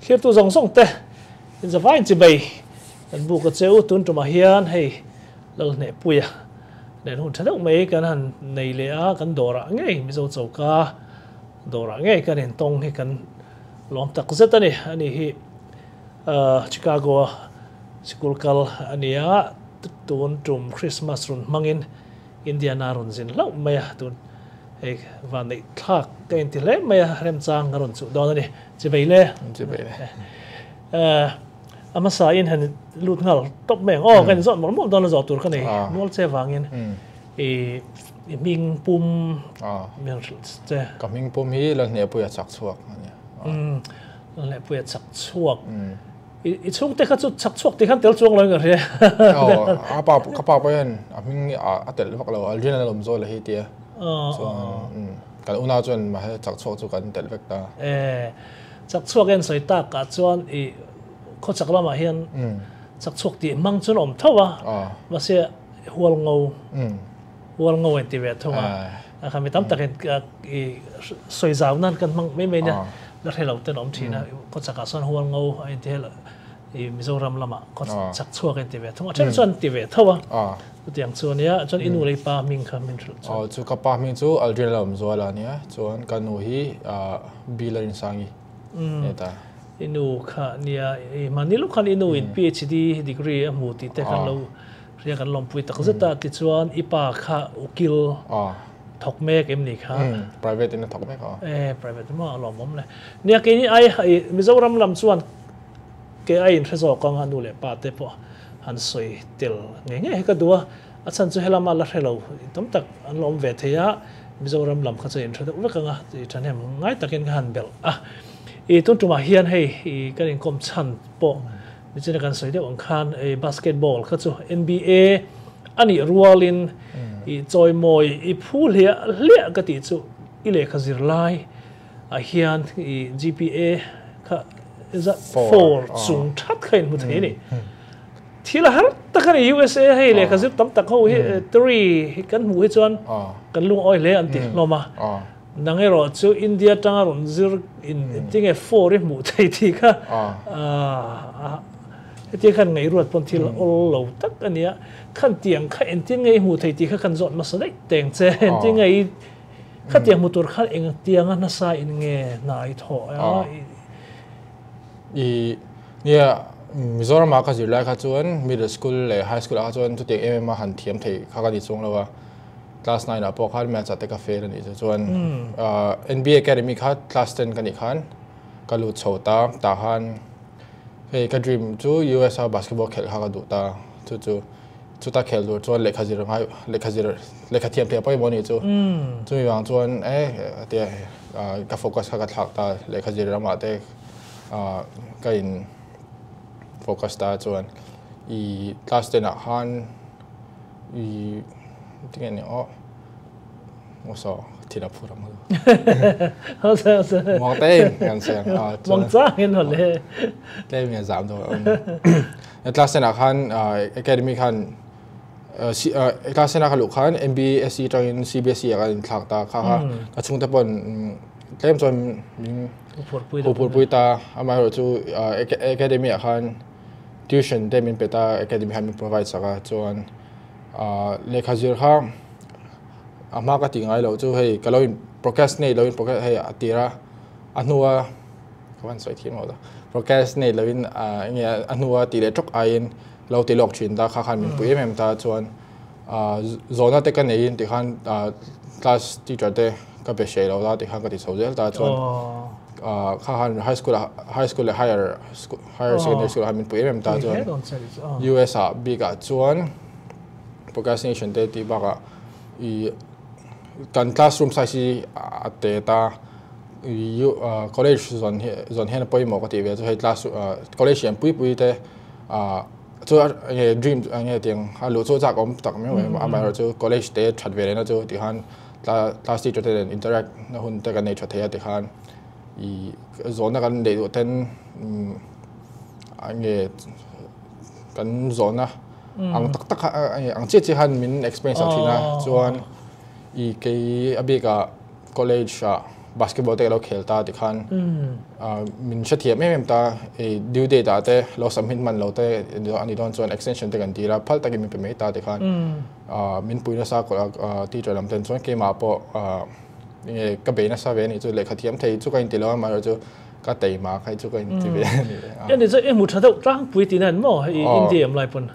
Thlirtu zawng zawng te inzavaiin chibei kan buk a che u. Tun tumah hian hei Lalhnehpuia nen hun tha deuh mai kan han nei leh a, kan dawrah ngei Mizo choka dawrah ngei kan intawng hi kan lawm tak zet a ni. Ani hi Chicago a sikul kal a ni a, tun tum Christmas run hmangin Indiana rawn zin hlauh mai a, tun hei vanneih thlak ka inti hle mai a, remchang a rawn chuh dawn a ni. Chibei le. Chibei le. A hmasa in han lut nghal tawp mai ang. Aw, ka inzawt mawlh mawlh dawn a zawh tur ka nei mual che vangin i hming pum min hrilh che. Ka hming pum hi Lalhnehpuia chak chhuak a nia. Lalhnehpuia chak chhuak. I chhungte kha chu chak chhuak tih khan tel chuang lo in ka hria. Aw, a pa ka pa pawh hian a hming a telh vak lo, Aldrin a lawm zawl a hi tia. Chuan kan unau chuan mahse chak chhuak chu kan telh vek ta. E, chak chhuak en sawi tak ah chuan i khawchak lamah hian chak chhuak tih hmang chuan awm tho a, mahse hual ngo hual ngo en ti ve thung a. A kha mi tam tak in i sawi zau nan kan hmang mai mai nia la hre lo ten awm thin a, khawchak ah sawn hual ngo a inti hel i Mizoram lamah khawchak chhuak a inti ve thung a, then chuan ti ve tho a, chutiang chu ania, chuan i nu leh i pa hming kha min hrilh chuan. Aw chu ka pa hming chu Aldrin Lalawmzuala ania, chuan ka nu hi Bill Rinsangi a ni ta. I nu kha nia, i hmani lawk khan i nu in PhD degree a hmu tih te khan lo Hria kan lawmpui tak zet a, tichuan i pa kha ukil thawk mek em ni kha? Private in a thawk mek a. E, private maw a lawmawm le. Nia keini ai Mizoram lam chuan ke ai inhre zawk ang a nu leh pa te pawh han sawi tel ngei ngei hi ka duh a, a chhan chu helama la hre lo tam tak an la awm ve thei a, Mizoram lam kha chu inhre deuh vek ang a, tih thahnem ngai takin ka han belh a. I tun tumah hian hei i kan inkawm chhan pawh Nichina kan sawi deuh ang khan basketball kha chu NBA a nih rualin i chawimawi i phu hliah hliah ka tih chu i lehkha zirlai ah hian i GPA kha 4 chung that kha inhmu thei a ni. Thil a har tak a ni USA hei lehkha zir tam tak ho hi 3 kan hmuh hi chuan kan lungawi hle an ti hlawm a. Nang erawh chu India atanga rawn zir in tinge for i hmuh thei tih kha hetia khan ngaihruat pawn thil awl lo tak a nia. Khan tiang kha engtin nge i hmuh thei tih kha khan zawt hmasa daih teng che. Engtin nge i khatiang hmu tur khan eng tianga nasa in nge hna i thawh a? I nia Mizoram ah ka zir lai kha chuan middle school leh high school ah kha chuan chutiang em em a han thiam theih kha ka ni chuang lo a. Class 9 ah pawh khan maths ah te ka fail a nih chu chuan NBA Academy kha class 10 ka nih khan ka lut chho ta tah khan hei ka dream chu US a basketball khelh kha ka duh ta chu chu chuta khelh tur chuan lehkha zir ngai lehkha zir lehkha thiam theih pawimawh a nih chu chumi vang chuan e tia ka focus kha ka thlak ta lehkha zir ramah te ka in focus ta chuan i class 10 ah khan I tinge ni aw Uso thil a phur ang Muang te in kan seng a Muang chang in hole Tlem in zam do Class 10 ah khan academy khan class 10 ah ka luh khan MBSE tangin CBSE ah kan inthlak ta kha kha ka chhungte pawn tlem chuan min phurpui ta amaherawhchu academy ah khan Tuition te min pe ta academy khan min provide sak a chuan ah lehkha zir kha a hma ka tih ngai loh chu hei ka lo in procrastinate lo in hei a tir a a hnua ka van sawi thiam lo ta procrastinate lo in ah enge a hnua tih leh tawk aiin lo ti lawk thin ta kha khan min pui em em ta chuan ah zawhna te ka nei in tikhan ah class teacher te ka be hreh lo ta tikhan ka ti chho zel ta chuan ah kha khan high school ah high school leh higher school higher secondary school ah min pui em em ta chuan US ah bik ah chuan procrastination te tih bakah ih kan classroom size hi a te ta ih college zawn hi zawn hian a pawimawh ka tih ve chu hei class college lian pui pui te ah chu enge dream enge tiang a luh chu chak awm tak mai mai amaherawhchu college te that ve lehna chu tikhan class teacher te nen interact na hun te kan nei tha thei a tikhan I zawhna kan neih duh ten nge kan zawhna ang tak tak kha ang chiah chiah khan min explain sak thin a chuan i kei a bikah college ah Basketball te ka lo khel ta tikhan min hrethiam em em ta ei due date ah te lo submit hman lo te a nih dawn chuan extension te kan dil a phal takin min pe mai ta tikhan min pui nasa teacher lam ten chuan keimah pawh enge ka bei nasa ve a nih chu lehkha thiam thei chu ka inti lo a amaherawh chu ka teima kha chu ka inti ve a ni. Eng ni chu i hmu tha deuh tlangpui tihna en maw hei India em lai pawn?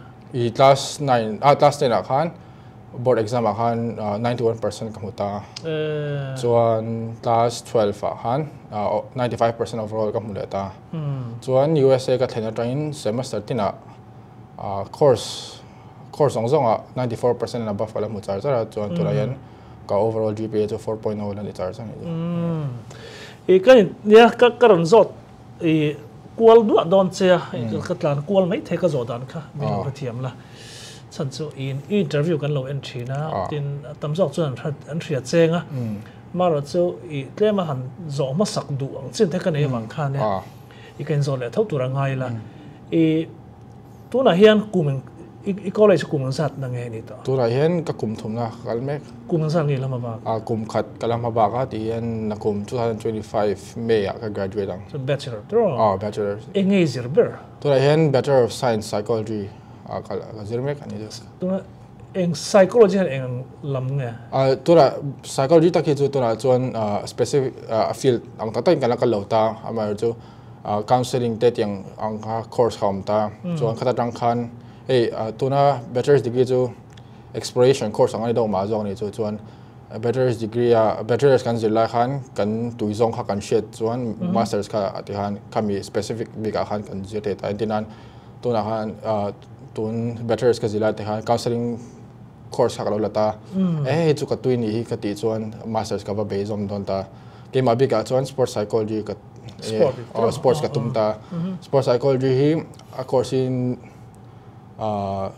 I class 9 ah class 10 ah khan Board exam ah khan 91% ka hmu ta. Chuan class 12 ah khan 95% overall ka hmu leh ta. Chuan USA ka thlen atangin semester tinah course course zawng zawngah 94% and above ka la hmu char char a, chuan tunah hian ka overall GPA chu 4.0 la ni char char a ni. I ka nia ka ka rawn zawt i kual duah dawn che a, ka tlan kual mai thei ka zawh dan kha min lo hrethiam la. Chhan chu in interview kan lo en thin a, tin tam zawk chuan an hria cheng a, marawh chu i tlem a han zawh hmasak duh ang chin te ka nei avang khan e i ka inzawh leh tho tur a ngai la. I tunah hian kum eng i college kum eng zat na nge ni tawh? Tunah hian ka kum thumna ka kal mek. Kum eng zat nge i la hma bak? A kum khat ka la hma bak a tih hian na kum 2025 May ah ka graduate ang. Chuan bachelor tawh? Aw bachelor. Eng nge i zir ber? Tunah hian Bachelor of Science Psychology a kal ka zir mek a ni chu. Tuna eng psychology hian eng lam nge? A tuna psychology tak hi chu tunah chuan specific a field ang tak takin kan la kal lo ta amaherawh chu counselling te tiang ang kha course kha a awm ta chuan khata tang khan hei tuna bachelor's degree chu exploration course ang a ni deuh mah zawk a ni chu chuan bachelor's degree a bachelor's kan zir lai khan kan tui zawng kha kan hriat chuan masters kha a ti khan khami specific bikah khan kan zir thei ta entir nan Tunah khan tun bachelor's ka zilai te khan counselling course kha ka lo la ta. E hei chu ka tui nih hi ka tih chuan masters ka va bei zawm dawn ta. Keimah bikah chuan sports psychology ka sports ka tum ta. Sports psychology hi a course in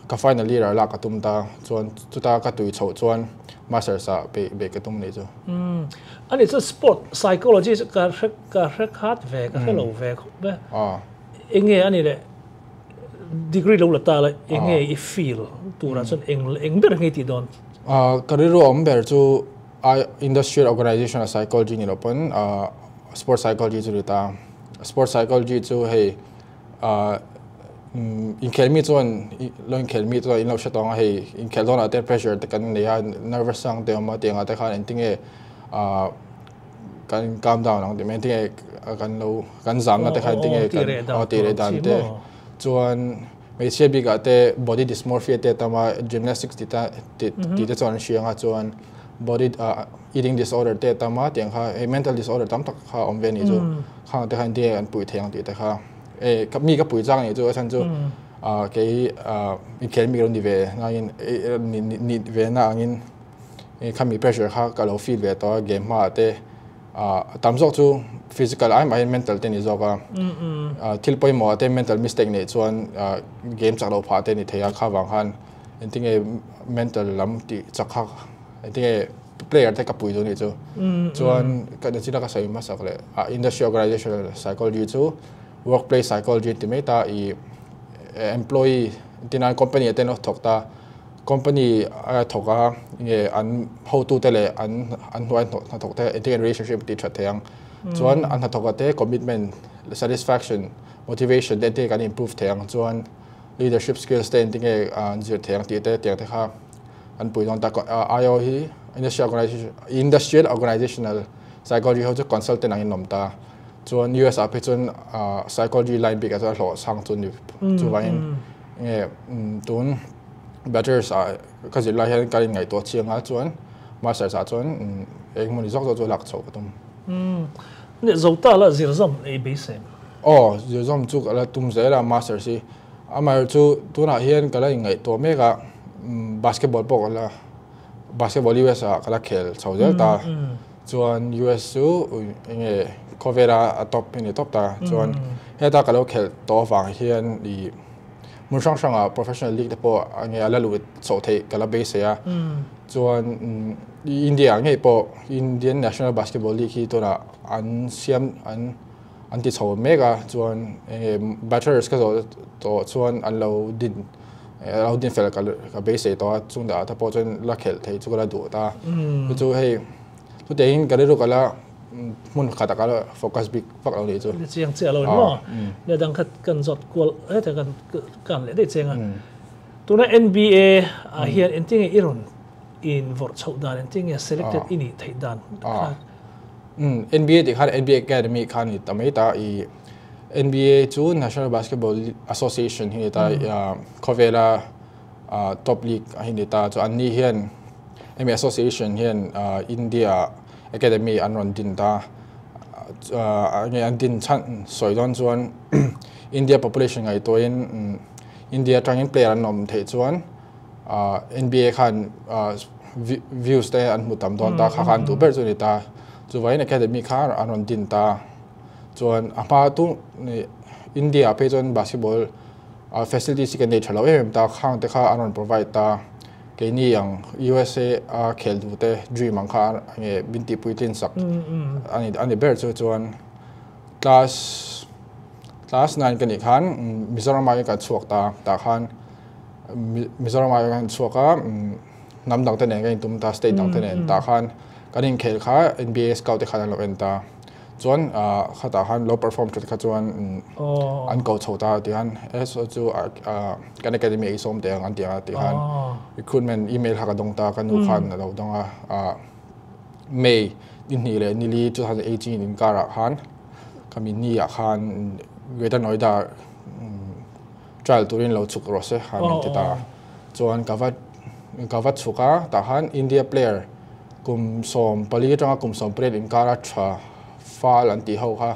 ka final year ah lak ka tum ta. Chuan chuta ka tui chhoh chuan masters ah beih ka tum nih chu. Ani chu sport psychology chu ka hre khat ve ka hre lo ve khawp e. Enge a ni le degree lo la ta la enge i feel turah chuan eng eng ber nge i tih dawn? Ka rilru awm ber chu Industrial Organization a Psychology ni lo pawn Sports Psychology chu ni ta. Sports Psychology chu hei inkhel mi chuan lo inkhel mi chuan in lo hre tawng a hei inkhel dawnah te pressure te kan nei a nervous ang te awm a tiangah te khan engtinge kan calm down ang tih mai tinge kan lo kan zamna te kha tinge kan aw tih leh dan te chuan hmeichhia bikah te body dysmorphia te tam a gymnastics tih ta tih te chuan an hria anga chuan body eating disorder te tam a tiang kha hei mental disorder tam tak kha a awm ve a nih chu khang te kha tinge an puih thei ang tih te kha e mi ka pui chang a nih chu a chhan chu kei inkhel mi ka lo ni ve nangin ni ve na angin Khami pressure kha ka lo feel ve tawh a game hmaah te a tam zawk chu physical ai mahin mental te ni zawk a thil pawimawh ah te mental mistake neih chuan game chak loh phah te ni thei a kha vang khan engtinge mental lam tih chak kha engtinge player te ka pui chu ni chu chuan ka nachina ka sawi hmasak leh industry organizational psychology chu workplace psychology ti mai ta i employee tina company ah te an lo thawk ta. Company a thawk a, nge an hotute leh an an hnuai hnathawk te engtin relationship tih that thei ang. Chuan an hnathawk a te commitment, satisfaction, motivation te engtin kan improve thei ang. Chuan leadership skills te engtin nge an zir thei ang tih te tiang te kha an pui dawn ta. IO hi Industrial Organization Industrial Organizational Psychology ho chu consultant angin an awm ta. Chuan US ah phei chuan psychology line bik ah chuan a hlawh sang chu ni chuvangin nge tun Bachelors ah ka zir lai hian ka inngaihtuah chiang a chuan Masters ah chuan eng emaw ni zawk zawk chu lak chhoh ka tum. Nih zo ta la zir zawm ei beisei. Aw zir zawm chu ka la tum zel a Masters hi. Amaherawh chu tunah hian ka la inngaihtuah mek a basketball pawh ka la basketball US ah ka la khel chho zel ta. Chuan US chu enge khawvela a top hi ni tawp ta. Chuan heta ka lo khelh tawh avang hian ih Hmun hrang hrangah professional league te pawh nge a la lut chhoh theih ka la beisei a. Chuan India ah ngei pawh Indian National Basketball League hi tunah an siam an an ti chho mek a. Chuan enge bachelors ka zawh tawh chuan an lo din lo din fel ka ka beisei tawh a. Chung dahah te pawh chuan la khelh theih chu ka la duh ta. Chu chu hei chutiangin ka rilru ka la mun khata ka focus bik vak lo ni chu chiang che lo mo ne dang khat kan zot kual he ta kan kan le dei chenga tuna NBA a hian enting e iron in vor chho dan enting e selected ini thei dan NBA ti khan NBA Academy khan ni tamai ta i NBA chu National Basketball Association hi ta khovela top league hi ni ta chu anni hian NBA Association hian India Academy an ron din ta nge an din chan soi don chuan India population ngai toin India tangin player an om thei chuan NBA khan views te an mutam don ta kha khan tu ber chu ni ta chu vain academy kha an ron din ta chuan a hma tu India pe chuan basketball facilities kan nei thalo em ta khang te kha an ron provide ta ke ni ang USA a khel du te dream ang kha nge binti puitlin sak ani ani ber chu chuan class 9 kan ni khan Mizoram a ka chuak ta ta khan Mizoram a kan chuak a nam dang te nen kan tum ta state dang te nen ta khan kan in khel kha NBA scout te khan an lo en ta chuan khata khan lo perform that kha chuan an ko chho ta ti han so chu kan academy ei som te ang an ti a ti khan recruitment email kha ka dong ta kan nu khan lo dong a May ni ni le ni li 2018 in kara khan kami ni a khan Greater Noida trial turin lo chuk ro se han ti ta chuan ka va chuka ta han India player kum som pali tanga kum som pret in kara tha fal an ti ho kha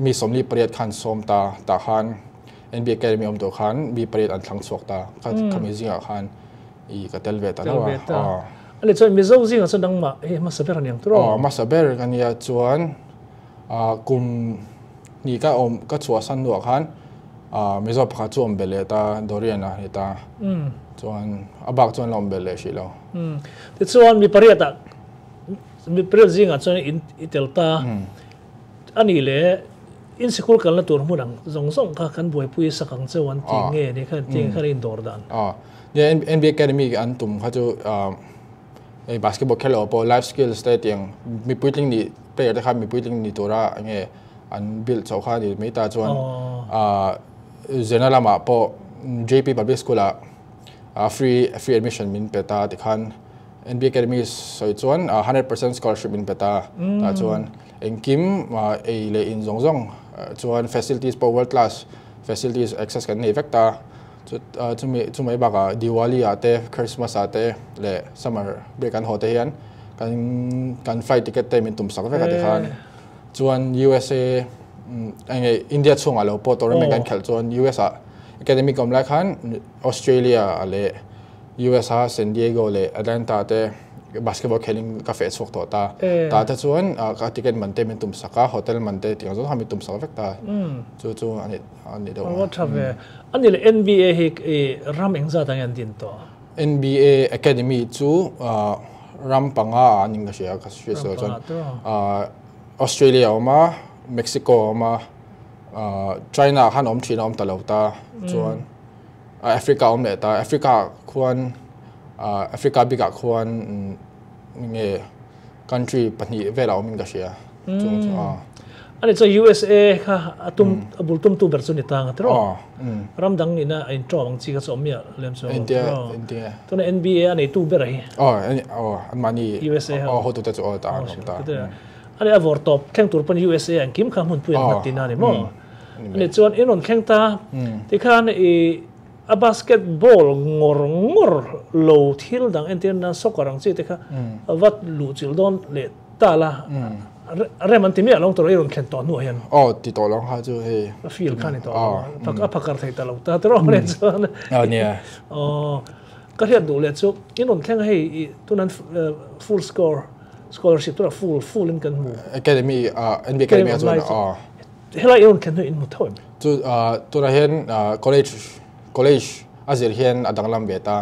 mi somli pariat khan som ta ta khan NBA Academy om to khan mi pariat an thlang chuak ta kha khami zinga khan i ka tel ve ta lo a ale chuan mizo zinga chuan dang ma he ma saber aniang tro ma saber kan ya chuan kum ni ka om ka chua san nuwa khan mizo pakha chu om bele ta Dorian a ni ta chuan abak chuan lom bele shi lo ti chuan mi pariat a mi pariat zinga chuan in itel ta ani le in sikul kan la tur hmunang zong zong kha kan buai pui sakang chuan ti nge ni khan ti khan in dor dan ya NBA Academy an tum kha chu ei basketball khelo po life skills te tiang mi puitling ni player te kha mi puitling ni tura nge an build chau kha ni mai ta chuan general ma po JP Public School a free admission min peta ti khan NBA Academy soi chuan 100% scholarship min peta ta chuan engkim ei le in zong zong chuan facilities po world class facilities access kan nei vek ta chu chu mai baka Diwali a te Christmas a te le summer break an ho te hian kan flight ticket te min tum sak vek a ti khan chuan USA nge India chunga lo po tournament kan khel chuan US a academy kom lai khan Australia le USA San Diego le Atlanta te basketball kheling ka fe chok to ta ta ta chuan ka ticket man te min tum saka hotel man te ti zo ha mi tum sak vek ta chu chu ani ani do wa tha ve ani le NBA hi ram engza tang an din to NBA Academy chu ram panga aning ka sia ka so chuan Australia oma Mexico oma China khan om thin om ta lo ta chuan Africa om le ta Africa khuan Africa bika khuan nge country pahnih vela om in ka sia chu chu ani chu USA kha atum abul tum tu ber chu ni ta nga tro ram dang ni na in tro ang chi ka chu omia lem chu India to na NBA ani tu ber hi an mani USA ho tu ta chu ta om ta ani avor top thleng tur pan USA an kim kha mun pui an tina ni mo ani chuan in on thleng ta ti khan i a basketball ngor ngor lo thil dang enten na soccer ang chi te kha wat lu chil don le ta la reman ti mi along to iron khen to nu hian ti to long ha chu he feel khan to pak a pakar thei ta lo ta tro re chuan nia ka hian du le chu in on thleng hei tunan full score scholarship to full in kan mu academy NBA Academy chuan hela iron khen nu in mu thoi chu tuna hian college azir hian adanglam ve ta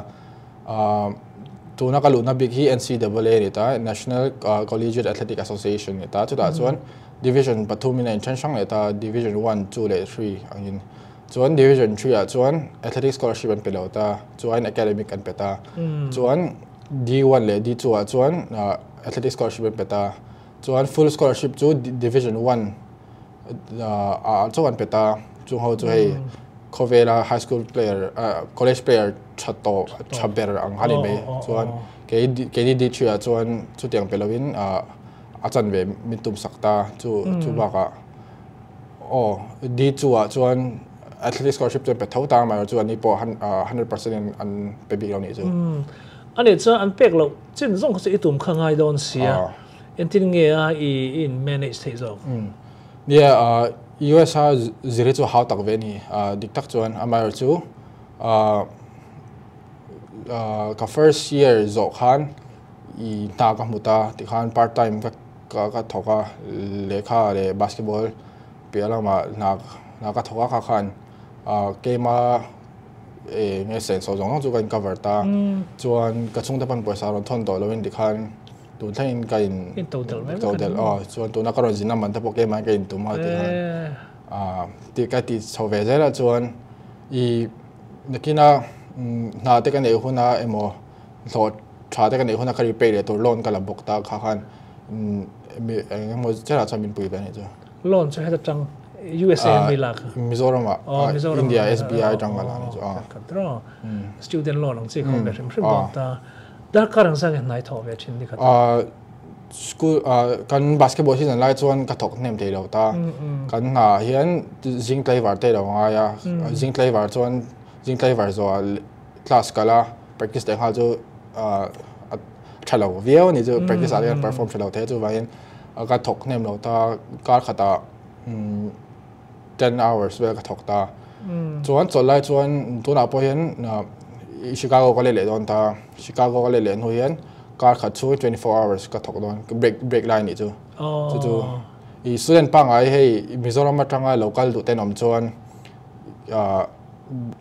tuna ka luna big hi NCAA ni ta National Collegiate Athletic Association ni ta chu ta chuan division pathum in in sang le ta division 1 2 le 3 angin chuan division 3 a chuan athletic scholarship an pe lo ta chuan academic an pe ta chuan D1 le D2 a chuan athletic scholarship an pe ta Chuan full scholarship chu Division 1 a chu an peta chu ho chu hei khawvela high school player college player thato thaber ang hani mai chuan ke ke ni D3 a chuan chutiang pelawin a chan ve min tum sakta chu chu baka o D2 a chuan athletic scholarship chu pe tho ta mai chu ani pawh 100% an pe bik lo ni chu ani chuan an pek lo chin zong chu itum kha ngai don sia entin nge a i in manage thei zawk. Nia US a ziri chu hau tak ve ni dik tak chuan amar chu ka first year zo khan i ta ka hmuta ti khan part time ka ka thoka lekha le basketball pialama na na ka thoka kha khan kema e nge sen so zong chu kan cover ta chuan ka chung ta pan paisa ron thon to loin ti khan tun thleng ka in total mai total a chuan tuna ka ron zina man ta pawh kema ka in tuma ti khan ti ka ti chho ve zela chuan i nakina na te ka nei huna emo tho tha te ka nei huna ka repay le tur loan ka la bok ta kha khan mi engemaw chera chuan min pui ve ni chu loan chu heta tang USA mi lak Mizoram a India SBI tang ka la ni chu a student loan ang chi khom be hrim hrim don ta dar karang sang nai tho ve thin ni kha school kan basketball season lai chuan ka thok hnem thei lo ta kan na hian zing tlaivar te lo nga ya zing tlaivar chuan zing tlaivar zo class kala practice te kha chu thalo viau ni chu practice a perform thalo the chu vain ka thok hnem lo ta kar khata 10 hours vel ka thok ta chuan cholai chuan tuna pawh hian Chicago ka le le don ta Chicago ka le le nu hian kar khat chu 24 hours ka thok don break line ni chu chu chu i student pa ngai hei Mizoram atanga local du ten om chuan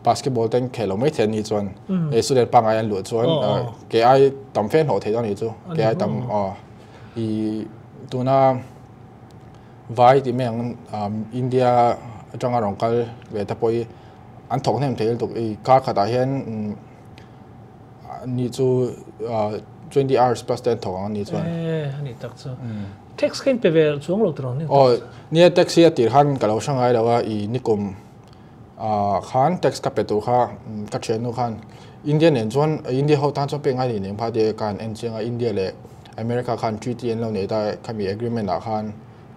basketball ten khelo mai then ni chuan e student pa ngai an lu chuan ke ai tam fen ho thei don ni chu ke ai tam i tuna vai ti meng India atanga rong kal ve ta poi an thok nem thei tuk i kar khata hian ni chu 20 hours plus 10 thong ani chuan ani tak chu tax khin pe vel chuang lo tron ni o nia tax hi atir khan ka lo sangai lawa i nikum khan tax ka pe tu kha ka thenu khan Indian en chuan India ho tan chuan pe ngai ni ning pha de kan en chenga India le America khan treaty en lo nei ta khami agreement a khan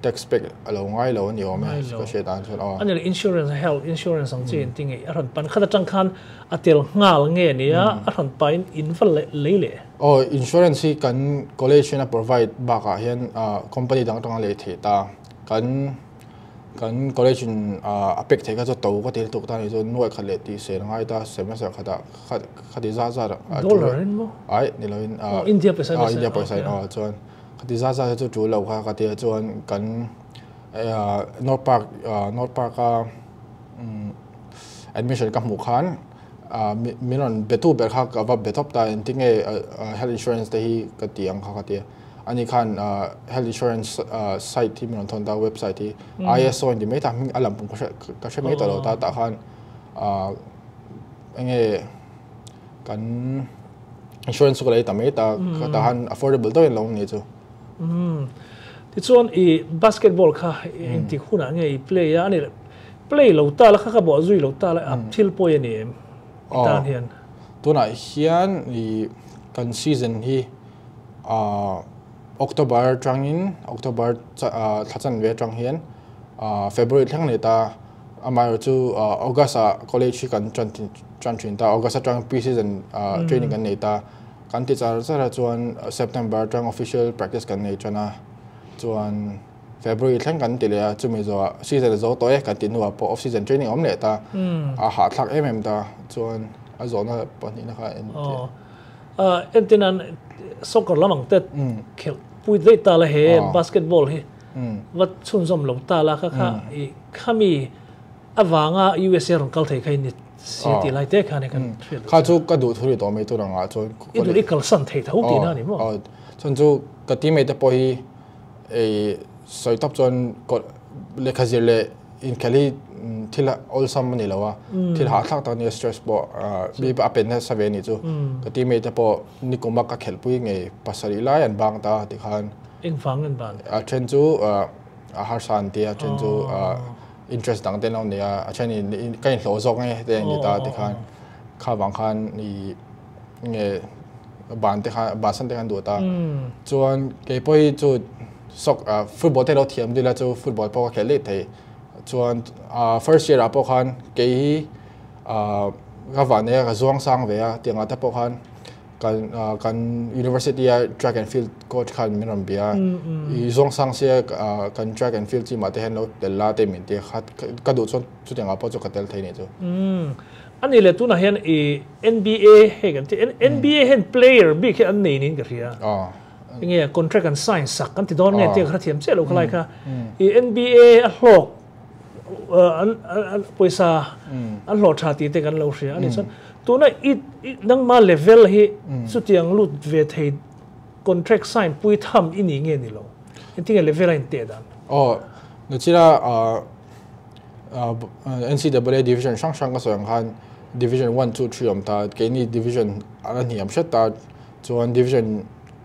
tax pek alo ngai lo ni om ka she dan chuan ani insurance health insurance ang chi ting e ran pan khata tang khan atel ngal nge nia a ran pain in val le le o insurance hi kan college na provide ba ka hian company dang tang le the ta kan kan college in apek the ka chu to ka tel tuk ta ni chu nuai khat le ti se ngai ta semester khata khati za za dollar in mo ai ni lo in India paisa India paisa a chuan khati za za chu tu lo kha ka te chuan kan North Park a admission ka mu khan minon betu ber kha ka va betop ta en tinge health insurance te hi ka ti ang kha ka ti ani khan health insurance site hi minon thon ta website hi ISO in di mai ta hming alam pum ka hre mai ta lo ta ta khan enge kan insurance ko lai ta mai ta ka ta han affordable to in lo ni chu ti chuan i basketball kha in ti khuna nge i play a ani play lo ta la kha ka bo zui lo ta la ap thil poi ani em tan hian tuna hian i kan season hi October tangin October thachan ve tang hian February thleng nei ta amai chu August a college hi kan tran thin ta August atang pre-season training kan nei ta kan ti char char chuan September tang official practice kan nei chana chuan February thleng kan ti le chumi zo season zo to e kan ti nuwa po off season training om le ta a ha thlak em em ta chuan a zo na pahnih na kha en entinan soccer lamang te khel pui dei ta la he basketball hi wat chun zom lo ta la kha kha i khami awanga USA ron kal thei khai ni si ti lai te kha ne kan kha chu ka du thuri to mai tu ranga chuan i du i kal san thei tho ti na ni mo chuan chu ka ti mai te pawh hi e soi top chuan ko le khazir le in khali thil all sam ni lawa thil ha thlak ta ni stress bo bi a pen na save ni chu ka ti mai te pawh ni kuma ka khelpui nge pasari lai an bang ta ti khan Eng vang in ban? A then chu a harsa an tia, a then chu interest dang te an lo nei a, a then in ka inhlawh zawk nge te an ti ta tikhan kha vang khan i nge ban te khan bansan te khan duh ta. Chuan kei pawh hi chu soc football te lo thiam dil a chu football pawh ka khel daih thei. Chuan first year ah pawh khan kei hi ka vah nei a ka zuang sang ve a tiang ah te pawh khan kan kan university a track and field coach khan min rawn bia a i zuang sang sia kan track and field team ah te hian lo tel la te min ti a kha ka duh chuan chutiang ah pawh chu ka tel thei nih chu. Ani leh tunah hian i NBA hei kan ti NBA hian player bik hi an nei niin ka hria. Enge contract an sign sak kan ti dawn nge tih ka hrethiam chiah lo khalai kha. I NBA a hlawk an pawisa an hlawh tha tih te kan lo hria ani chuan tuna i nangma level hi chutiang lut ve thei contract sign pui tham i ni nge ni lo engtinge level a inteh dan. Aw nachina NCAA division hrang hrang ka sawi ang khan division 1 2 3 awm ta keini division a hniam hret ta chuan division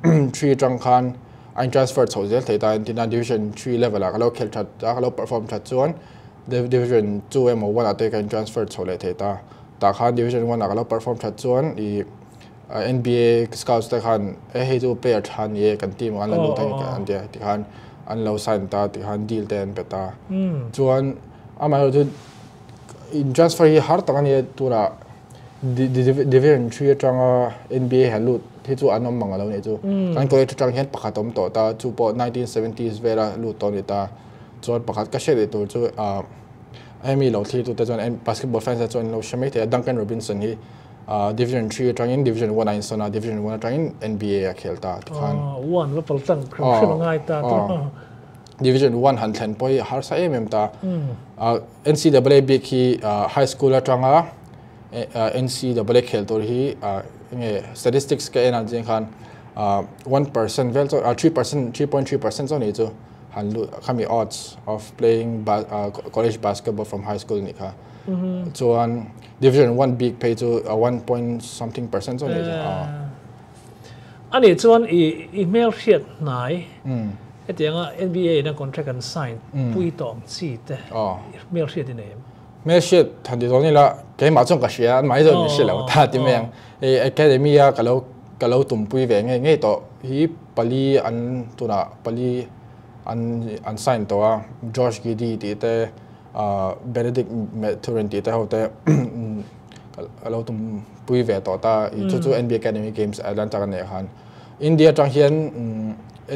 3 atang khan a in transfer chhoh zel thei ta entir nan division 3 level ah ka lo khelh that a ka lo perform that chuan division 2 emaw 1 ah te ka in transfer chhoh leh thei ta tah khan division 1 ah ka lo perform that chuan ih NBA scouts te khan e hei chu player tha ni e kan team ah an lo lut a an ti a tikhan an lo sign ta tikhan deal te an pe ta chuan amaherawhchu in transfer hi har tak a ni a tunah Division 3 atanga NBA han lut hi chu an awm mang alo nih chu. Kan college atang hian pakhat awm tawh ta, chu pawh 1970s vela lut tawh a ni ta. Chuan pakhat ka hriat leh tur chu hemi lo thlir tute chuan basketball fans te chuan an lo hre mai thei a, Duncan Robinson hi Division 3 atangin Division 1 a insawn a, Division 1 atangin NBA a khel ta tikhan. One va pal tlang hrim hrim a ngai ta. Division 1 han thlen pawh hi harsa em em ta. NCAA bik hi high school atanga NCAA khel tur hi nge statistics ka en ang chiang khan 1% vel chu 3% 3.3% chu ni chu han lu khami odds of playing college basketball from high school ni kha chuan division 1 big phei chu 1 point something percent chu ni chu ani chuan i i hmel hriat hnai hetianga NBA in a contract an sign pui tawng chi te hmel hriat i nei em? Hmel hriat han ti dawn ila keimah chuan ka hria anmahni chuan min hre lo ta ti mai ang. Hei academy a ka lo ka lo tumpui ve ngei ngei tawh hi pali an tunah pali an an sign tawh a Josh Giddey tih te ah Benedict Mathurin tih te ho te ka lo tumpui ve tawh ta ih chu chu NBA academy games Atlanta ka neih khan India atang hian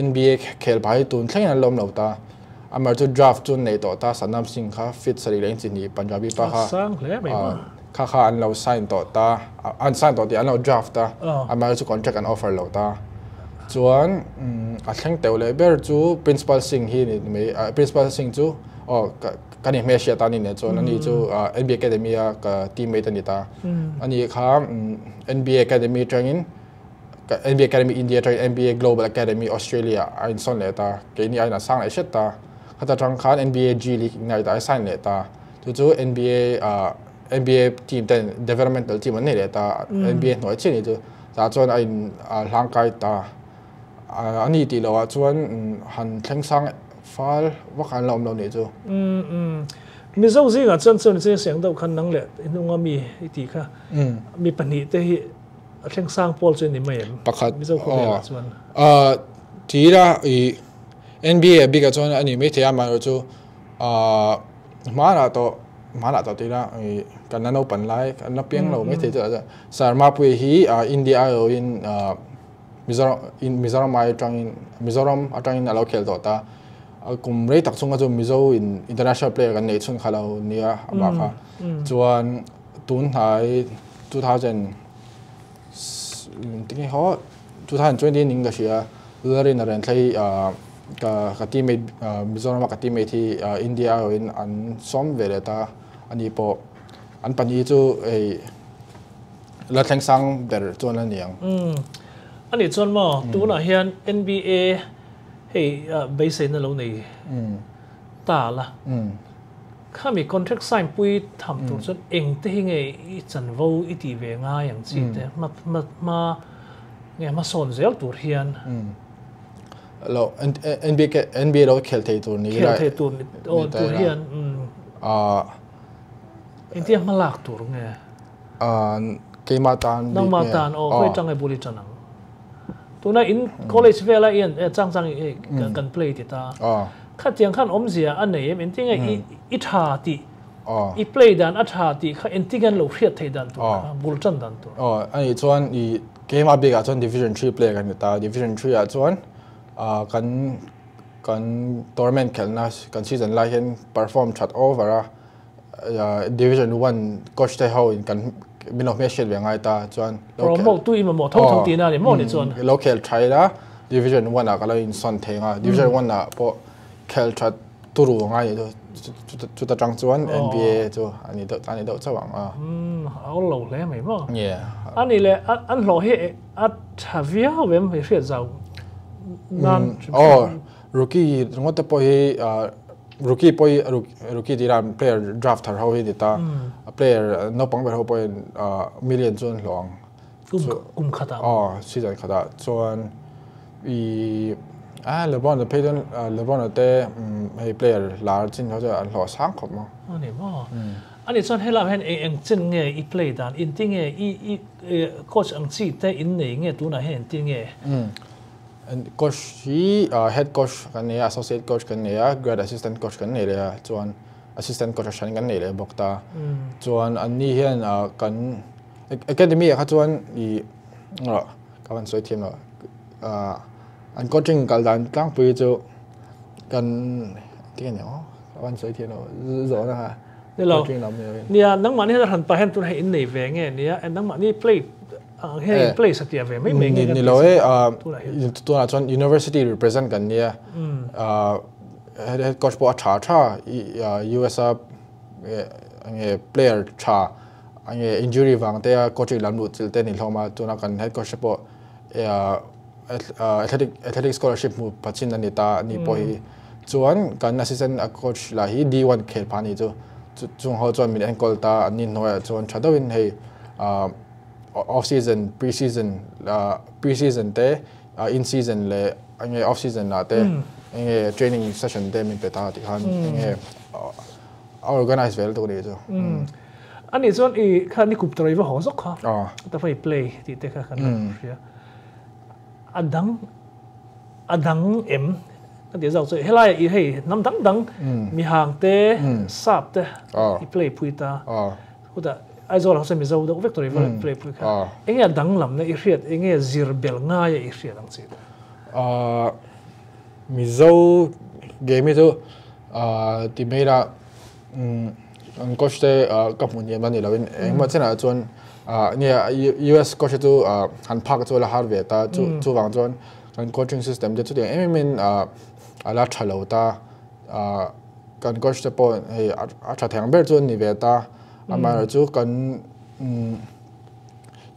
NBA khel phah hi tun thlengin an la awm lo ta. Amar chu draft chu nei tawh ta Satnam Singh kha fit sarih leh inchi hnih Punjabi pa kha sang hle mai maw kha kha an lo sign tawh ta an sign tawh tih an lo draft a Amar chu contract an offer lo ta chuan a thleng teuh leh ber chu Principal Singh hi ni mai Principal Singh chu aw kan inhmel hriat a ni nen chuan ani chu NBA Academy a ka teammate a ni ta ani kha NBA Academy atangin NBA Academy India atangin NBA Global Academy Australia a insawn leh ta. Keini aiin a sang leh hret ta. Khata tang khan NBA G League Ignite ah a sign leh ta. Chu chu NBA NBA team ten developmental team an nei leh ta. NBA hnuai chiah ni chu. Tah chuan a in hlangkai ta. A ni tih loh ah chuan han thleng sang fal vak an la awm lo nih chu. Mizo zingah chuan chuan chiang siang deuh khan nang leh i hnunga mi i tih kha mi pahnih te hi A thleng sang pawl chu ni mai em? Pakhat. Mizo khawvelah chuan. Aw. Tira i NBA bikah chuan a ni mai thei a, amaherawh chu hmanah tawh hmanah tawh tira i kan la naupan lai kan la piang lo mai thei chu Sir Mapuia hi India aiawhin Mizoram Mizoram ai atangin Mizoram atangin a lo khel tawh ta. Kum rei tak chhunga chu Mizo in international player kan neih chhun kha lo nia amah kha. Chuan tun hnai 2000 tinge haw 2020 ning ka hria Lalrin a renthlei ka ka teammate Mizoram a ka teammate hi India aiawhin an sawm ve leh ta ani pawh an pahnih chu hei la thleng sang ber chuan a ni ang. Ani chuan maw tunah hian NBA hei beiseina lo nei ta la. Khami contract sign pui tham tur chuan eng te hi nge i chanvo i tih ve ngai ang chi te hma hma nge hmasawn zel tur hian. Lo NBA NBA lo khel thei tur ni khel thei tur ni o tur hian a engtia hmalak tur nge a keima tan nangma tan o khoi tangai buli tanang tuna in college vela in chang chang kan play ti ta kha tiang khan omzia a nei em entinge i tha ti i play dan a tha ti kha entigan lo hriat thei dan tur bul tan dan tur o ani chuan i keima big a chuan division 3 play kan ta division 3 a chuan kan kan tournament khelna kan season lai hian perform that over a division 1 coach te ho in kan min of me hriat ve ngai ta chuan promote tu i mo tho tho ti na ni mo ni chuan lo khel thai la division 1 a kala in son thenga division 1 a po khel that turu ngai chu chu ta tang chuan NBA chu ani do ani do chawang a a lo le mai mo yeah ani le an hlo he a thavia wem he hriat zau nan oh rookie ringot te pawh hi rookie pawh hi rookie tih ram player draft thar ho hi ni ta a player naupang ber ho pawhin million chuan hlawh ang kum khatah aw season khatah chuan i a LeBron te phei chuan LeBron te hei player lar chin ho chuan an hlawh sang khawp maw ani maw ani chuan helam hian eng eng chen nge i play dan in ti nge i i coach ang chi te in nei nge tunah hian in ti nge coach hi head coach kan nei a associate coach kan nei a grad assistant coach kan nei leh a chuan assistant coach a hran kan nei leh bawk ta chuan an ni hian kan academy ah kha chuan i ka van sawi thiam lo an coaching kal dan tlangpui chu kan ti nge aw ka van sawi thiam lo zawhna kha ni lo nia nangmah ni han pa hian tun hei in nei ve nge nia nangmah ni play ang hian play satia ve mai mai nge ni lo e tunah chuan university represent kan nia head coach pawh a tha tha US a nge player tha nge injury wang te a coaching lam lu chil te ni hlawm a tuna kan head coach pawh athletic athletic scholarship mu pachin ani ta ni pawh hi chuan kan assistant coach la hi D1 khel pha ni chu chung ho chuan min enkawl ta an ni hnuaiah chuan tha deuhin hei off season pre season pre season te in season le nge off season la te nge training session te min pe ta ti khan nge organize vel tu ni chu ani chuan i kha ni kup troi va ho zok kha ta fai play ti te kha kan hria adang adang em kan ti zau chu helai i hei nam dang dang mi hang te sap te i play pui ta huta Aizawl ho mi zo deuh vek tur i play pui kha enge dang lam na i hriat enge zir bel ngai i hriat ang chi Mizo game hi chu ti mai la an coach te ka hmu niam ani loin engmah chenah chuan nia US coach chu han phak chu la har ve ta chu chuwang chuan kan coaching system te chu tiang em em in a la tha lo ta kan coach te pawh hei a tha theng ber chu ni ve ta amaherawh chu kan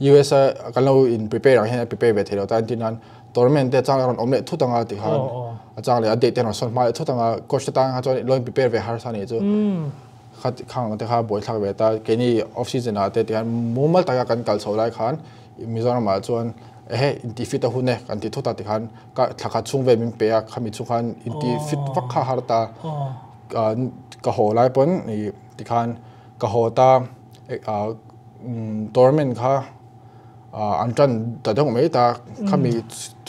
US a kan lo in prepare ang hian a prepare ve thei lo ta an tin nan tournament te chang rawn awm leh thut anga ti khan a chang leh a date te rawn sawn hma leh thut anga coach te tan kha chuan lo in prepare ve har sa ni chu kha khang te kha buai thlak ve ta keini off season ah te ti khan mumal taka kan kal chho lai khan Mizoram ah chuan ehe inti fit a hun e kan ti thut a ti khan ka thla khat chhung ve min pe a khami chu khan inti fit vak kha har ta ka haw lai pawn i ti khan ka haw ta tournament kha an tan ta deuh mai ta khami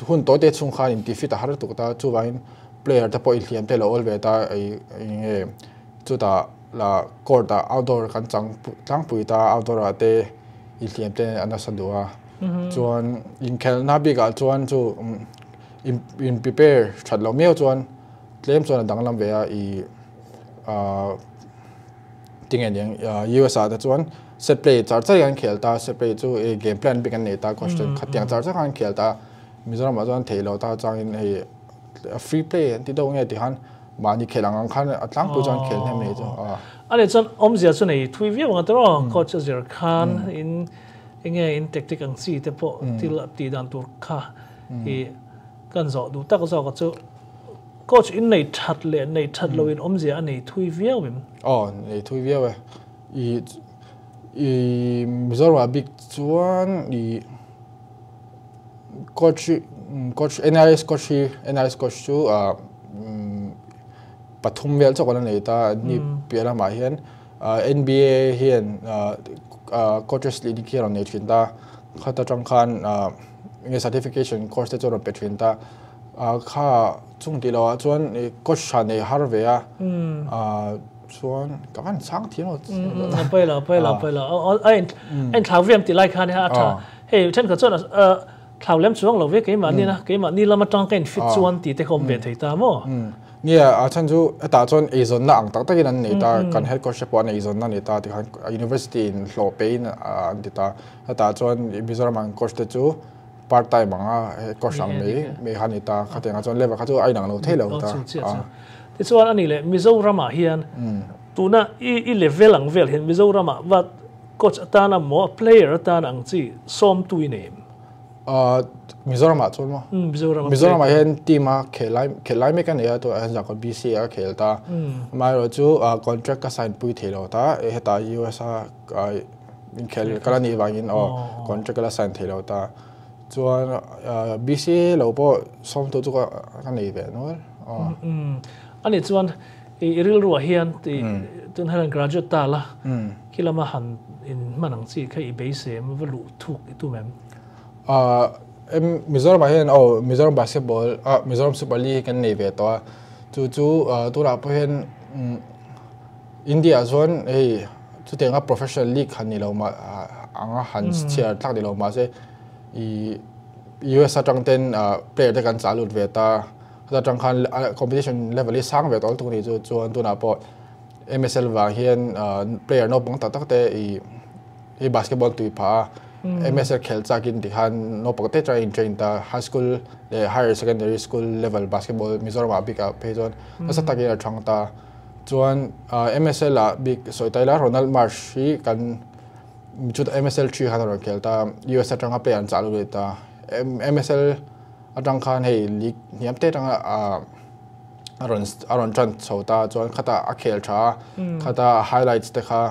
hun tawi te chhung khan inti fit a har tuk ta chuvangin player te pawh i hliam te lo awl ve ta nge chutah la court ah outdoor kan chang tlangpui ta outdoor ah te i hliam te a nasa duh a chuan inkhelhna bikah chuan chu in prepare that loh miau chuan tlem chuan a danglam ve a i tinge niang US ah te chuan set play char char hian khel ta set play chu game plan bik an nei ta coach ten khatiang char char khan khel ta Mizoram ah chuan theih loh ta changin hei free play an ti deuh nge ti khan mahni khel ang ang khan a tlangpui chuan khel hnem nei chu ani chuan awmzia chu nei thui viau ang tawh coach a zir khan in enge in tactic ang chi te pawh thil ti dan tur kha i kan zawh duh tak zawk chu coach in nei that leh nei that lo in awmzia a nei thui viau em aw nei thui viau e i i Mizoram ah bik chuan i coach Coach NIS coach hi NIS coach chu pathum vel chawk an nei ta ni piah lamah hian NBA hian coaches league hi a rawn nei thin ta khata tang khan enge certification course te chu a rawn pe thin ta kha chung tih lohah chuan coach tha nei har ve a chuan ka van chang thiam lo pawi lo pawi lo pawi lo a in thlau viam tih lai khan a tha hei thenkhat chuan Thlau lem chuang lo ve keimahni na, keimahni lam atang ka infit chuan tih te kha awm ve thei ta maw? Nia, a chhan chu hetah chuan eizawnna ang tak takin an nei ta, kan head coach te pawh an eizawnna a ni ta tikhan university in hlawh pein an ti ta. Hetah chuan Mizoram ang coach te chu part time anga head coach ang mai mai kha a ni ta, khatiangah chuan level kha chu a inang lo thei lo ta. Tichuan a nih leh Mizoramah hian tuna i level ang vel hian Mizoramah va coach atana maw player atana ang chi sawmtu i nei em? Mizoram ah chuan maw? Mizoram Mizoram ah hian team a khel lai khel lai mek a nei a tuna hian Zarkawt BC a khel ta. Amaherawh chu contract ka sign pui thei lo ta hetah US a inkhel kal a nih vangin aw contract ka la sign thei lo ta. Chuan BC lo pawh sawmtu chu ka nei ve nual. Ani chuan i rilruah hian tun hian graduate ta la khi lama han in hman ang chi kha i beisei em va luh thuk i tum em? Mizoram ah hian aw Mizoram basketball ah Mizoram Super League hi kan nei ve tawh a chu chu tunah pawh hian India ah chuan hei chutianga professional league han ni lo mah anga han chhiar thlak ni lo mahse i US atang ten player te kan chah lut ve ta. Heta tang khan competition level hi sang ve tawh lutuk a ni chu chuan tunah pawh MSL vang hian player naupang tak tak te i i basketball tui phah a MSL khel chakin tikhan naupang te try in train ta high school leh higher secondary school level basketball Mizoram ah bik ah phei chuan nasa takin a thang ta chuan MSL ah bik sawi ta ila Ronald Marsh hi kan chutah MSL 3 khan a rawn khel ta US atanga player an chah lut leh ta MSL Atang khan hei league hniam te atanga a rawn a rawn tan chho ta chuan khata a khel tha a khata highlights te kha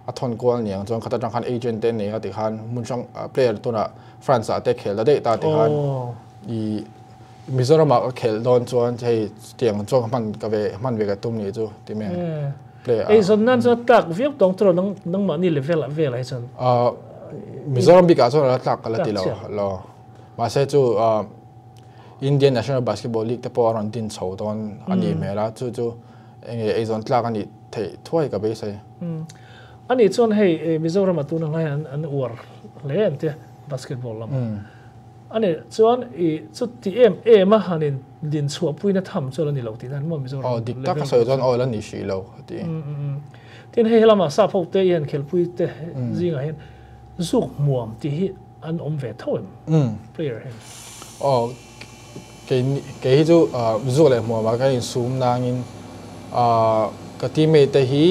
a thawn kual niang chuan khata atang khan agent te nei a tikhan hmun hrang player tunah France ah te khel ta daih ta tikhan i Mizoram ah ka khel dawn chuan hei tiang chuan ka hman ka ve hman ve ka tum nih chu ti mai player a. Eizawn nan chuan tlak viau tawng tawh lo nang nangmahni level ah velah hi chuan. Mizoram bikah chuan a la tlak ka la ti lo lo. Mahse chu Indian National Basketball League te pawh a rawn din chho dawn a nih hmel a, chu chu enge eizawn tlak a nih theih thuai ka beisei. A nih chuan hei Mizoram-ah tuna hlai an an uar hle an tia basketball lamah. A nih chuan i chuti em em a han in din chhuahpuina tham chu a la ni lo tih dan maw Mizoram level. Aw dik tak a sawi chuan aw la ni hrih lo a ti. Tin hei helamah sap ho te i han khelpui te zingah hian zuk hmuam tih hi an awm ve tho em player hian? Aw kei kei hi chu zuk leh hmuam ah ka insum nangin ka teammate te hi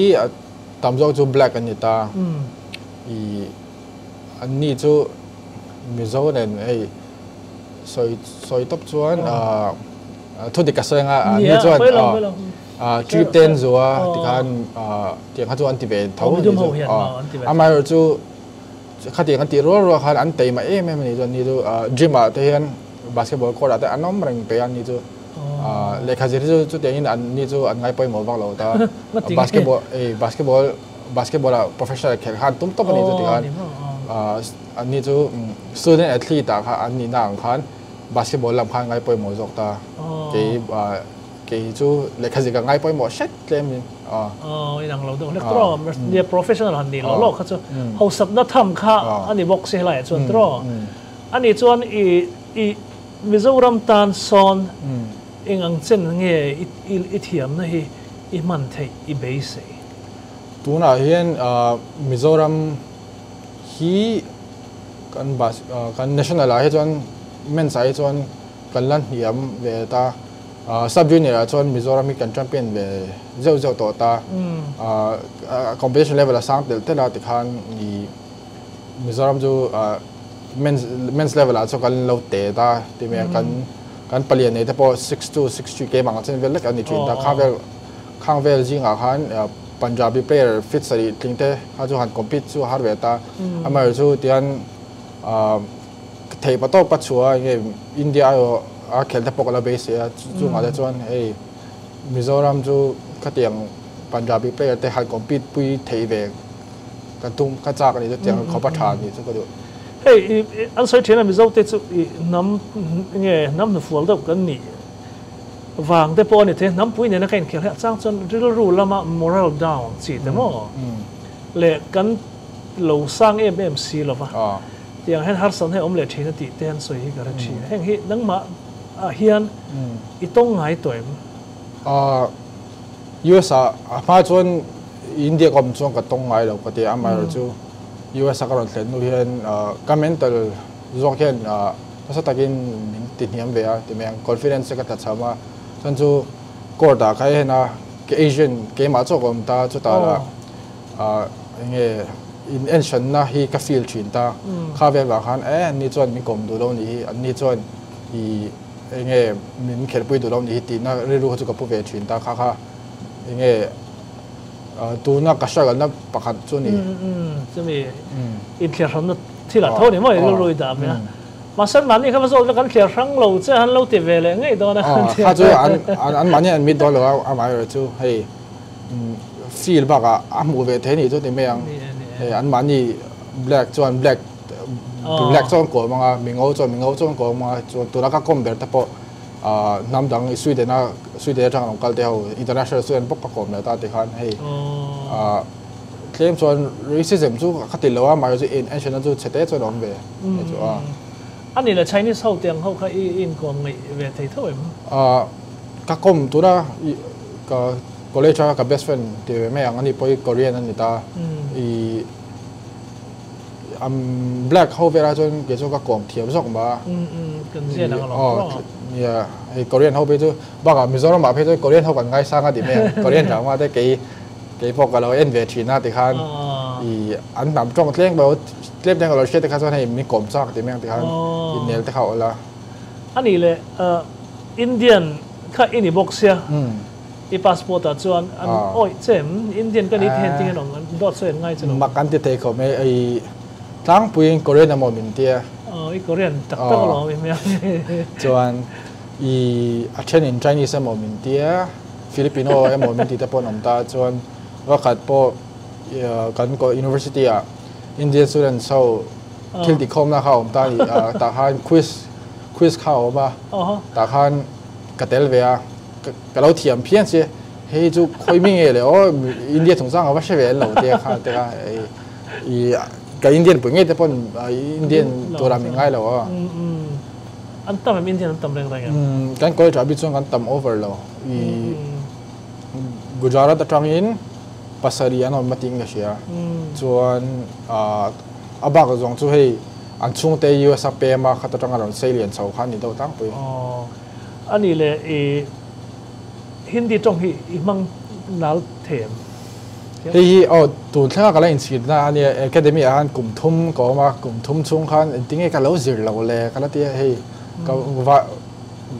tam zawk chu black an ni ta i an ni chu Mizo nen hei sawi sawi tawp chuan thu dik ka sawi anga an ni chuan trip te an zuah tikhan tiang kha chu an ti ve tho a ni chu amaherawhchu Khatiang an tih rual rual khan an teima em em a ni chuan ni chu gym ah te hian basketball court ah te an awm reng pe a ni chu lehkha zir hi chu chutiang in an ni chu an ngai pawimawh vak lo ta basketball ei basketball basketball ah professional khelh khan tum tawp a ni chu tikhan an ni chu student athlete ah kha an nihna ang khan basketball lam khan ngai pawimawh zawk ta kei Kei chu lehkha zik a ngai pawimawh hret tlem in. Aw inang lo deuh hlek tawh nia professional han nih loh loh kha chu hausakna tham kha a ni bawk si helaiah chuan tawh a nih chuan i i Mizoram tan sawn eng ang chen nge i i thiamna hi i hman theih i beisei? Tunah hian Mizoram hi kan bas kan national ah hi chuan men's ah hi chuan kan la hniam ve ta. Sub junior ah chuan Mizoram hi kan champion ve zeuh zeuh tawh ta. Competition level a sang telh telh a tikhan i Mizoram chu men's men's level ah chuan kan lo te ta ti mai a kan kan palian nei te pawh 6'2 6'3 keimah ang chen vel lek an ni thin ta. Khang vel khang vel zingah khan Punjabi player fit sarih tling te kha chu han compete chu a har ve ta. Amaherawhchu tihian. Thei pa tawp ka chhuah a, enge India aiawh a khel te pawh ka la beisei a, chungah te chuan hei Mizoram chu khatiang Punjabi player te han compete pui thei ve ka tum ka chak a ni chutiang khawp a tha a nih chu ka duh. Hei an sawi thin a Mizo te chu i hnam nge hnam hnufual deuh kan nih vang te pawh a ni thei a, hnampui nena ka inkhel hi a chang chuan rilru lama moral down chi te maw leh kan lo sang em em si lova. Tiang hian harsatna hi a awm leh thin a tih te an sawi hi ka hre thin. Heng hi nangmah ah hian i tawng ngai tawh em? US ah a hma chuan India ka awm chuan ka tawng ngai lo ka ti a, amaherawh chu US a ka rawn thlen hnu hian ka mental zawk hian nasa takin min ti hniam ve a ti mai ang, confidence te ka tlachham a, chuan chu court ah ka en a, ka Asian keimah chauh ka awm ta chutah lah eng nge in enhranna hi ka feel thin ta, kha vel vang khan e anni chuan min kawm duh lo nih hi, anni chuan i eng nge min khelhpui duh lo nih hi tihna rilru kha chu ka pu ve thin ta, kha kha eng nge tuna ka struggle na pakhat chu a ni. Chumi inthliar hranna thil ah tho ni maw i rilru i dah ve a, mahse mahni kha va zawt vek an thliar hrang lo che an lo ti ve leh ngei dawn a. Kha chu an mahni an mit dawn lo a, amaherawhchu chu hei Feel bakah a hmuh ve thei nih chu ti mai ang. Hei an mahni black chuan black black chuan kawm anga mingo chuan mingo chuan kawm anga chuan tuna ka kawm ber te pawh hnam dang Sweden a Sweden atang an rawn kal te ho international student bawk ka kawm leh ta ti khan hei tlem chuan racism chu ka ti lo a mahse chu en enhranna chu chhe te chuan a awm ve hei chu a. A nih leh Chinese ho tiang ho kha i inkawm ngaih ve thei tho em? Ka kawm tuna ka college a ka best friend ti ve mai ang ani pawh hi Korean a ni ta i am black ho velah chuan kei chuan ka kawm thiam zawk mah a nia hei Korean ho phei chu bakah Mizoram ah phei chuan Korean ho kan ngaisang a ti mai ang Korean drama te kei kei pawh ka lo en ve thin a tikhan i an hnam tawng tlem ka lo tlem tlem ka lo hriat te kha chuan hei min kawm chak ti mai ang tikhan innel te kha a awlh a. Ani leh Indian kha i ni bawk sia, i passport ah chuan an awih che em? Indian ka ni thei engtin nge an dawt sawi an ngai che lo? Mak an ti thei khawp mai, i tlangpuiin Korean emaw min ti a. Aw, i Korean tak tak alawm i hmel. Chuan i a thenin Chinese emaw min ti a, Filipino emaw min ti te pawh an awm ta, chuan vakhat pawh kan university ah Indian students ho thil tikhawmna kha a awm ta a ni, tah khan quiz Quiz kha a awm a, tah khan ka tel ve a, ka lo thiam phian si, hei chu khawi mi nge le aw, India chungchang a va hre ve an lo tia kha te kha, i ka Indian pui ngei te pawn Indian tura min ngai lo a. An tam em Indian an tam reng reng em? Kan college ah bik chuan kan tam over lo, i Gujarat atangin pasarih an awm a tiin ka hria, chuan A bak zawng chu hei an chhungte US a pem a khat atanga rawn sei lian chho kha a ni deuh tlangpui. Aw a nih leh i Hindi tawng hi i hmang nal thei em? Hei hi aw tun thlenga ka la inchhirna a nia academy ah khan kum thum ka awm a kum thum chhung khan engtinge ka lo zir lo le ka la ti a hei ka va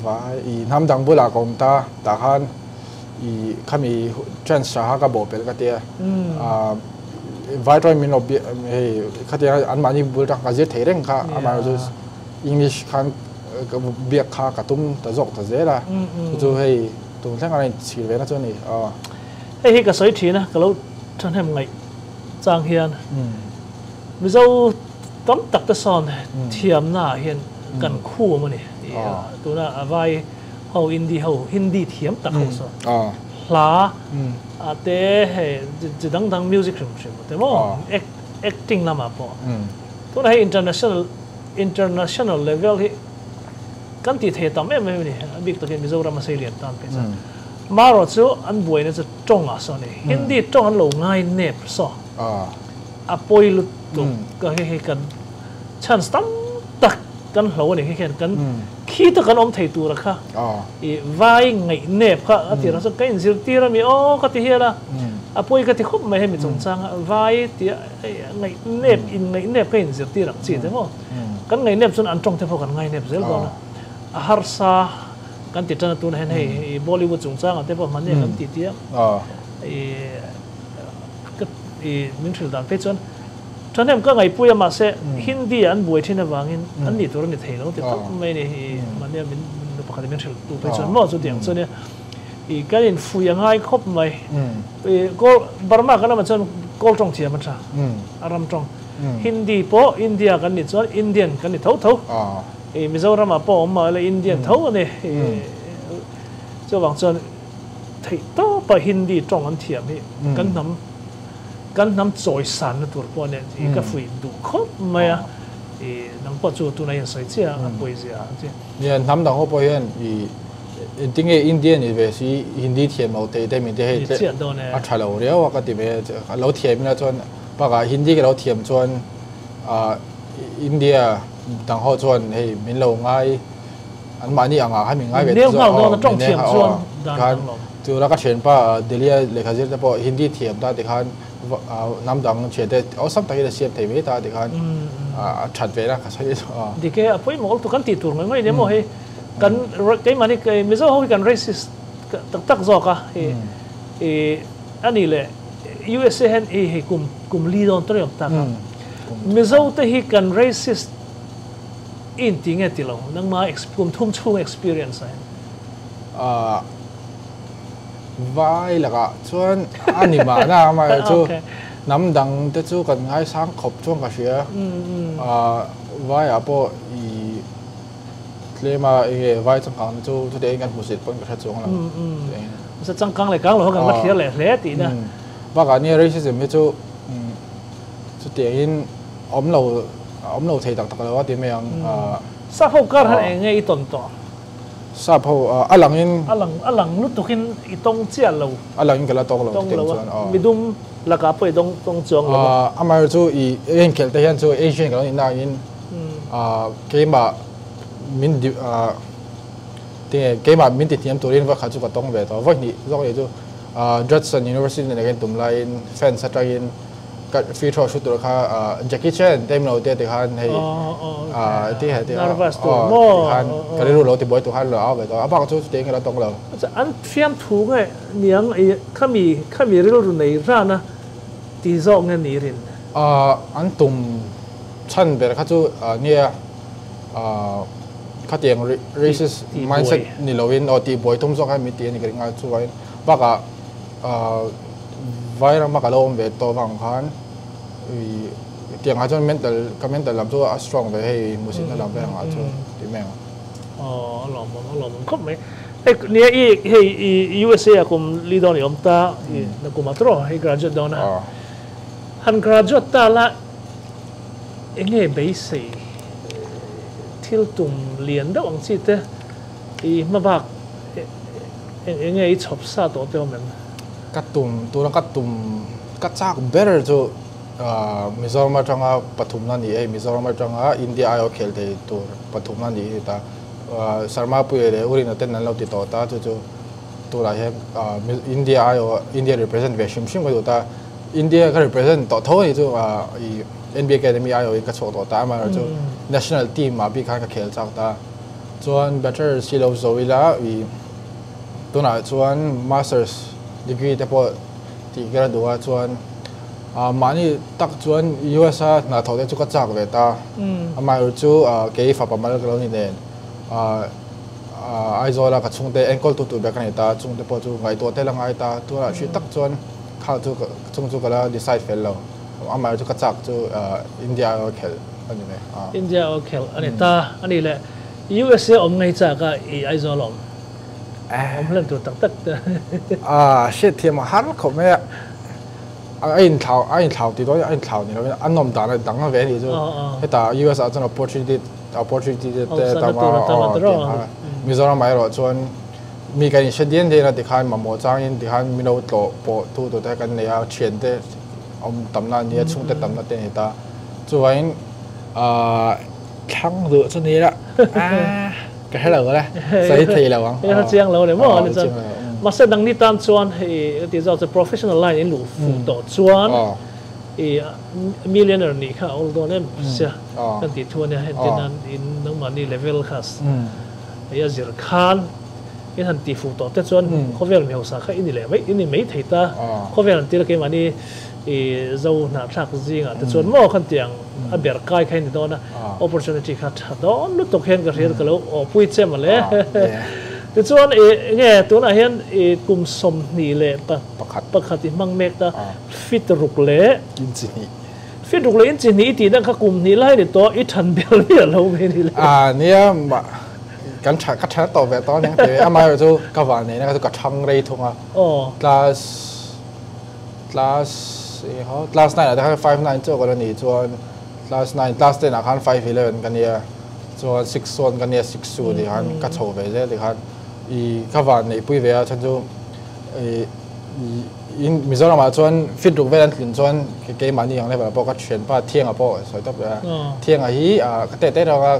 va i hnam dang bulah ka awm ta tah khan i khami chance tha kha ka bawh pelh ka ti a vai tawngin min lo hei khatiang a anmahni bul tang ka zir thei reng kha amaherawhchu English khan ka biak kha ka tum ta zawk ta zel a chu chu hei tun thleng a inchhir ve na chu a ni aw. Hei hi ka sawi thin a ka lo thahnem ngaih chang hian Mizo tam tak te sawn thiamna ah hian kan khum a ni tuna a vai ho Hindi ho Hindi thiam tak ho saw hla a te hei chi dang dang music hrim hrim te maw acting lamah pawh tunah hei international international level hi kan tih thei tam em em a ni a bik takin Mizoram a sei lian tan phei chuan marawh chu an buaina chu tawng ah saw a ni Hindi tawng an lo ngai nep saw a pawi lutuk ka hei hei kan chance tam tak kan hlo a ni khi khian kan Khi ta kan awm thei tura kha i vai ngaihnep kha a tirah chuan ka inzirtir a mi aw ka ti hial a, a pawi ka ti khawp mai hemi chungchang a vai tia ngaihnep in ngaihnep ka inzirtir ang chi te maw kan ngaihnep chuan an tawng te pawh kan ngainep zel dawn a, a harsa kan ti tan a tunah hian hei Bollywood chungchang ah te pawh hmanni ah kan ti tia i ka i min hrilh dan phei chuan. Thahnem ka ngaihpui a mahse Hindi ah an buai thin avangin an nih tur a ni thei lo ti tak mai a ni. I mahnia min nu pakhat in min hrilh tu phei chuan maw chutiang chu nia i kan infuih a ngai khawp mai. I kawl Burma kan lamah chuan kawl tawng thiam a tha a ram tawng. Hindi pawh India kan nih chuan Indian kan ni tho tho. I Mizoram ah pawh awm mah ila Indian tho a ni. I chuvang chuan theih tawpa Hindi tawng an thiam hi kan hnam Kan hnam chawi sanna tur pawh nen i ka fuih duh khawp mai a, i nang pawh chu tuna hian sawi chiah a pawi zia ang che. Nia, hnam dang ho pawh hian i engtinge India ni ve si Hindi thiam lo thei te min ti hei tle a tha lo riau a ka ti ve a, lo thiam ila chuan bakah Hindi ka lo thiam chuan India dang ho chuan hei min lo ngai an mahni angah khan min ngai ve chu aw min nel nghal aw khan tura ka thianpa Delhi a lehkha zir te pawh Hindi thiam ta tikhan hnam dang thian te awlsam takin a siam thei mai ta tikhan a that ve na ka sawi chu aw. Dik e, a pawimawh lutuk kan tih tur ngaih ngaih nia maw hei kan keimahni Mizo ho hi kan racist tak tak zawk a hei ani leh USA hian hei kum kum li dawn ta riau tak a Mizo te hi kan racist I inti nge ti lo? Nangma kum thum chhung experience ah hian. Ahh vai lakah chuan a ni mahna amaherawh chu hnam dang te chu kan ngaisang khawp chuan ka hria. Ahh vaiah pawh i tlem a enge vai changkang te chu chutiang in kan hmusit pawn ka hre chuang lo. Nasa changkang leh kang lo kha kan va thlir leh hle tihna. Bakah nia racism hi chu chutiang in Awm lo, awm lo thei tak tak lo a ti mai ang. Sap ho kar han eng nge i tawn tawh? Sap ho, a lang in. A lang, a lang lutuk in i tawng chiah lo. A lang in ka la tawng lo tih chuan aw. Midum lakah pawh i tawng tawng chuang lo a. Amaherawhchu chu i enkhelh te hian chu Asian ka lo nih na angin keimah min di tinge keimah min ti hniam turin vawikhat chu ka tawng ve tawh. Vawihnih zawk ni chu Judson University nen kan tum laiin fans atangin ka free throw shoot tur kha Jackie Chan te milo te ti khan hei ti he ti nervous tur maw khan ka rilru lo ti buai tur khan lo au ve tawh a bak chu chutiang ka la tawng lo. An fiam thu nge niang i khami khami rilru nei rana ti zawk nge ni rin? An tum chhan ber kha chu nia khatiang racist mindset ni loin aw tih buai tum zawk khan min ti a ni ka ring a chuan bakah Vairama ka lo awm ve tawh vang khan ih tiang ah chuan mental ka mental lam chu a strong ve hei hmuhsitna lam vel angah chuan tih mai ang. Aw a lawmawm a lawmawm khawp mai. Hei nia i hei i USA ah kum li dawn i awm ta i na kum ah tawh hei graduate dawn a. Han graduate ta la enge beisei thil tum lian deuh ang chi te i hmabak Eng eng nge i chhawp sa tawh te awm em? Ka tum, tuna ka tum, ka chak ber chu Mizoram atanga pathumna ni e, Mizoram atanga India aiawh khel thei tur pathumna ni hi ta. Sarma Puia leh Urina ten an lo ti tawh ta, chu chu tunah hian India aiawh, India represent ve hrim hrim ka duh ta. India ka represent tawh tho a ni chu i NBA Academy aiawhin ka chhuak tawh ta, amaherawhchu national team ah bik khan ka khel chak ta. Chuan bachelor si lo zo ila i tunah chuan masters degree te pawh tih ka la duh a chuan mahni tak chuan US a hna thawh te chu ka chak ve ta amaherawh chu kei fapa mal ka lo ni nen Aizawl a ka chhungte enkawl tu tur ber ka nei ta chungte pawh chu ngaihtuah te la ngai ta tunah hrih tak chuan kha chu chung chu ka la decide fel lo amaherawh chu ka chak chu India a khelh a ni mai. India aw khelh a ni ta a ni le. USA awm ngei chak a i Aizawl awm awm hlen tur tak tak te. A hriat thiam a har khawp mai a. A inthlau a inthlau tih dawn a inthlau ni lovin a nawm dan a dang ve a nih chu. Heta US ah chuan opportunity opportunity te tam a aw tih ang kha. Mizoram ah erawh chuan mi kan inhre dian dian a tikhan mamawh changin tikhan min lo tlawh pawh tu tur te kan nei a thiante awm tamna a nia chhungte tamna te a ni ta. Chuvangin thlang duh chu ni la ka hre lo la sawi thei lo ang. Hei chiang lo le maw ani chuan mahse dang ni tan chuan hei ka tih zawk chu professional line in luh fuh tawh chuan i millionaire nih kha a awl dawn em sia kan tih thu ania heng te nan in nangmahni level kha hei a zir khan in han tih fuh tawh te chuan khawvel mi hausa kha i ni leh mai i ni mai thei ta khawvel an tir a keimahni. I zo hna thlak zinga te chuan mo khan tiang a ber kai khai ni dona opportunity kha tha don lu tok hian ka hriat ka lo o pui che ma le ti chuan e nge tuna hian e kum som ni le pa pakhat pakhat i mang mek ta fit ruk le inch ni fit ruk le inch ni ti na kha kum ni lai ni to i than bel mi lo me ni le อ่าเนี่ยมากันฉะกัชะต่อแบบตอนนี้เดี๋ยวอามาจูกวานนี่นะก็กระชังเรทงอ่ะ โอ้ class class เฮา class 9อะแต่5 9เจ้าก็นี่จวน class 9 class 10อะคัน5 11กันเนี่ยจวน6ส่วนกันเนี่ย6ส่วนนี่คันกระโชไปเจ้นี่คันอีกวานนี่ปุ้ยเวียฉันจูเออินมิโซรามาจวนฟิตรุกเวลันถึงจวนเกมมันนี่อย่างไรแบบปก็เฉียนป้าเที่ยงอ่ะปอสวยตับเลยเที่ยงอ่ะฮีอ่ะเตะเตะเราก็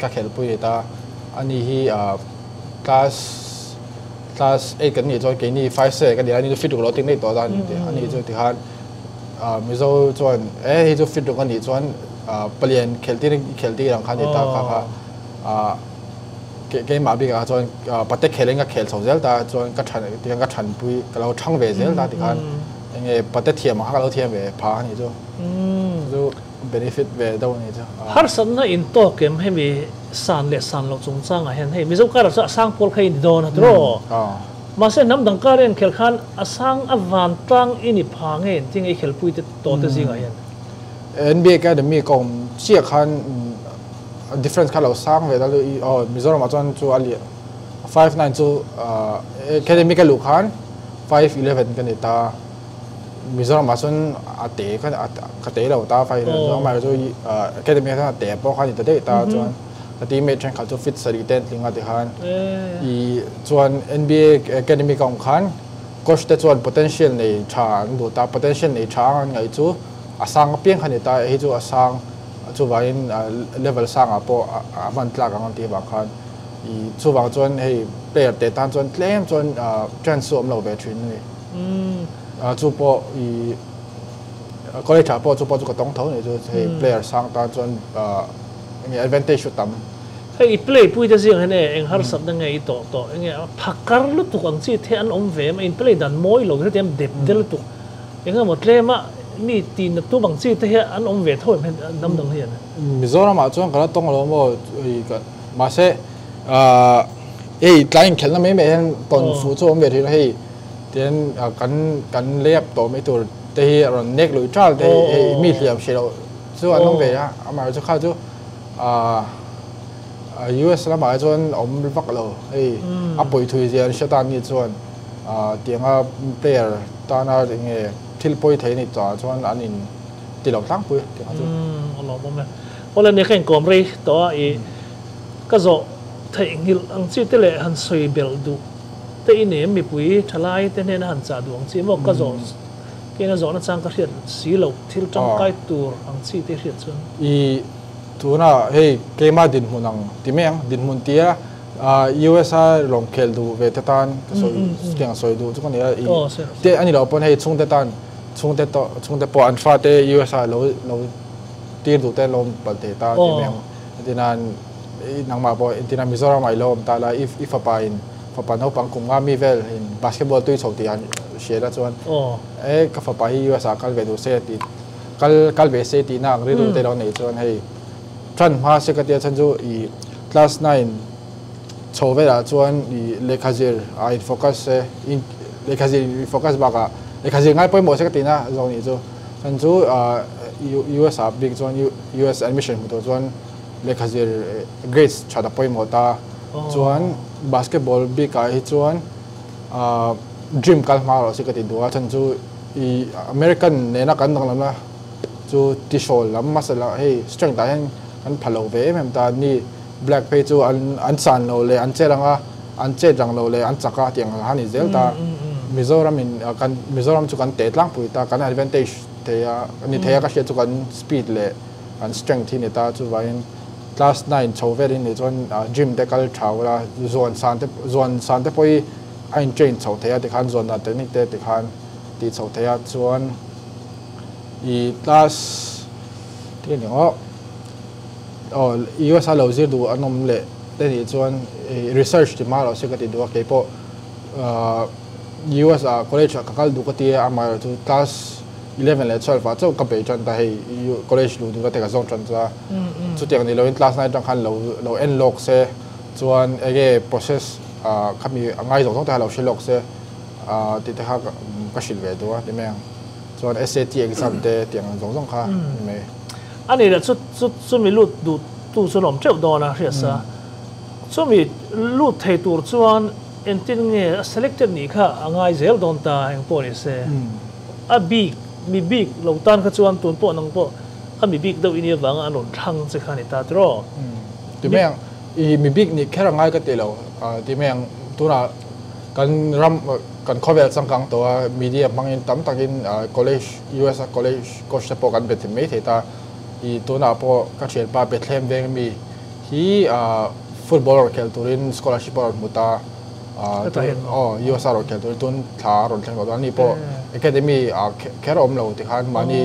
กระเขลปุ้ยตาอันนี้ฮีอ่า class class 8กันนี่จวนเกนี่5 6กันนี่อันนี้ฟิตรุกเราติ้งได้ตัวด้านอันนี้จวนที่คันมิโซจวนเอ้ยจูฟิตรุกกันนี่จวนเปลี่ยนเขลที่เขลที่หลังคันนี่ตาค่ะเกมมาบีกจวนปฏิเขลงก็เขลสองเซลตาจวนกระชันที่กระชันปุยเราช่างเวเซลตาที่คันยังไงปฏิเทียมมาเราเทียมเวพานี่จูจู benefit เวดาวนี่จู har san na in to kem hemi san le san lo chung chang a hen hei mizo kar cha sang pol khai ni don atro ma se nam dang karen khel khan asang awan tang ini phange ting ei khel pui te to te zinga hen NBA Academy กงเชี่ยคัน difference คันเราสร้างเวลาเลยอ๋อมิโซรัมจวนจูอะไร5 9จู Academy กันลูกคัน5 11กันนี่ตามิโซรัมจวนอาเตะกันอาเตะเราตาไฟแล้วมาจู Academy กันอาเตะพอคันนี่ตาเตะตาจวนแต่ทีเมทฉันเขาจูฟิตสรีเทนลิงอาเตะคันอีจวน NBA Academy กงคันโค้ชแต่จวน potential ในชาดูตา potential ในชาไงจูอาสังเพียงขันนี่ตาให้จูอาสังจูว่าอิน level สังอ่ะพออามันตลากอันที่บางคันอีจูบางจวนให้ player เตะตันจวนเล่มจวน chance อมเราไปทรินนี่จูพออีก็เลยถามพอจูพอจูก็ต้องเท่านี่จูให้ player สังตันจวนมี advantage ต่ำ ให้ play ปุ้ยจะเสียงให้เนี่ยเองฮาร์สับนั่งไงต่อต่อเองผักการลุตุกอังจีเทอันอมเวมเอง play ดันมวยลงที่เต็มเด็บเดลตุกเองหมดเลยมามีตีนตัวบางจีเทอันอมเวทท่าเป็นน้ำดังเฮียนะ มิโซรัมจวนก็ต้องลงว่าอีกมาเสเอ้ยหลายเข็นแล้วไม่ไม่เห็นตอนฟูโจมเวทีให้เตียนกันกันเรียบตัวไม่ตัวแต่ที่เราเน็กหรือจ้าแต่มีเหลี่ยมเชลส่วนน้องเวียอามาจะเข้าจูUS แล้วมาจวนอมฟักเราเอ้ยอาปุยทุยเจียนเชตันนี่จวนเตียงอ่ะเปียร์ตอนนั้นเงี้ยที่ปุยเทนี่จ่อจวนอันนี้ตีหลอกตั้งปุยเตียงจู อ๋อหลอกมั้ยเพราะเรื่องนี้แข่งกอมรีตัวอีก็จะเทงหิลอังจีเตเลหันสวยเบลดูแต่อีเนี่ยมีปุยทลายแต่เนี่ยหันจ่าดวงจีมันก็จะกินจะนั่นจังก็เรียนสีเหลวที่จังไกตัวอังจีที่เรียนจน อีตัวน่ะเฮ้ยเกมาดินหุ่นอังที่เมียงดินหุ่นเตี้ยUSA ลงเคลดูเวทตันก็สวยเตียงสวยดูทุกคนเนี่ยอีเตี้ยอันนี้เราปนให้ชงเตตันชงเตโตชงเตปออันฟาเต USA เราเราตีดูเตลมปัลเตตาที่เมียงที่นั่นนังมาปอที่นั่นมิโซรัมไอลมตาละif if ปาอินฟปานเขาปังกุมงามีเวลอินบาสเกตบอลตุ้ยสองตีอันเชียร์ละส่วนเอ๊ะก็ฟปาฮี USA กัลเวดูเซตีกัลกัลเวเซตีนังรีดูเตลในส่วนให้ท่านมาเสกเตียฉันจูอี class 9โชว์เวลาส่วนอีเลคาเซร์ไอโฟกัสอินเลคาเซร์โฟกัสบากะเลคาเซร์ง่ายไปหมดเสกตีนะจงนี้จูฉันจูUS บิ๊กส่วน US admission ตัวส่วนเลคาเซร์ grades ชาดไปหมดตาส่วนบาสเกตบอลบิ๊กไอส่วน dream กันมาเราเสกตีดูฉันจูอีอเมริกันเนี่ยนักกันตรงนั้นนะจูที่โชว์แล้วมาเสร็จแล้วเฮ้ย strength แต่อันพะโลเวมตานี่ black เพจูอันอันสันโลเลยอันเจรังอ่ะอันเจรังโลเลยอันจักรเตียงฮันนี่เซลตามิโซรัมอินกันมิโซรัมจุกันเตะลังปุยตากัน advantage เทียนี่เทียก็เชียจุกัน speed เลยอัน strength ที่นี่ตาจุไว้ class 9โชว์เวลินนี่จน gym เด็กก็ชาวละส่วนสันเตส่วนสันเตปุยอันเจนโชว์เทียที่ขันส่วนนั้นเทคนิคเตที่ขันที่โชว์เทียส่วนอี class ที่นี่อ๋ออ๋อ US เราจะดูอันนั้นเลยแต่นี่ส่วน research ที่มาเราเสกที่ดูว่าเกี่ยวกับ US college ก็ดูก็ที่อามาตัว class 11 leh 12 ah chauh ka bei tan ta hei college luh duhna te ka zawng tan ta chutiang ni loin class 9 atang khan lo lo en lawk se chuan enge process khami a ngai zawng zawng te kha lo hre lawk se tih te kha ka hrilh ve duh a ti mai ang chuan SAT exam te tiang ang zawng zawng kha ni mai. A nih leh chu chu chumi lut duh tu chu an awm teuh dawn a hriat sa chumi lut thei tur chuan Entin nge a selected nih kha a ngai zel dawn ta eng pawh ni se. A bik, mi bik lo tan kha chuan tun pawh nang pawh a mi bik deuh i nih avanga an rawn thlang che kha a ni ta tiraw? Ti mai ang, i mi bik nih kher a ngai ka ti lo. Ti mai ang, tunah kan ram, kan khawvel changkang tawh a, media hmangin tam takin college, US a college coach te pawh kan be thei mai thei ta. I tunah pawh ka thianpa Bethlehem veng mi hi Football rawn khelh turin scholarship a rawn hmu ta aw US a rawn khelh turin tun thla a rawn thleng tawh a ni pawh academy ah kher a awm lo tikhan mahni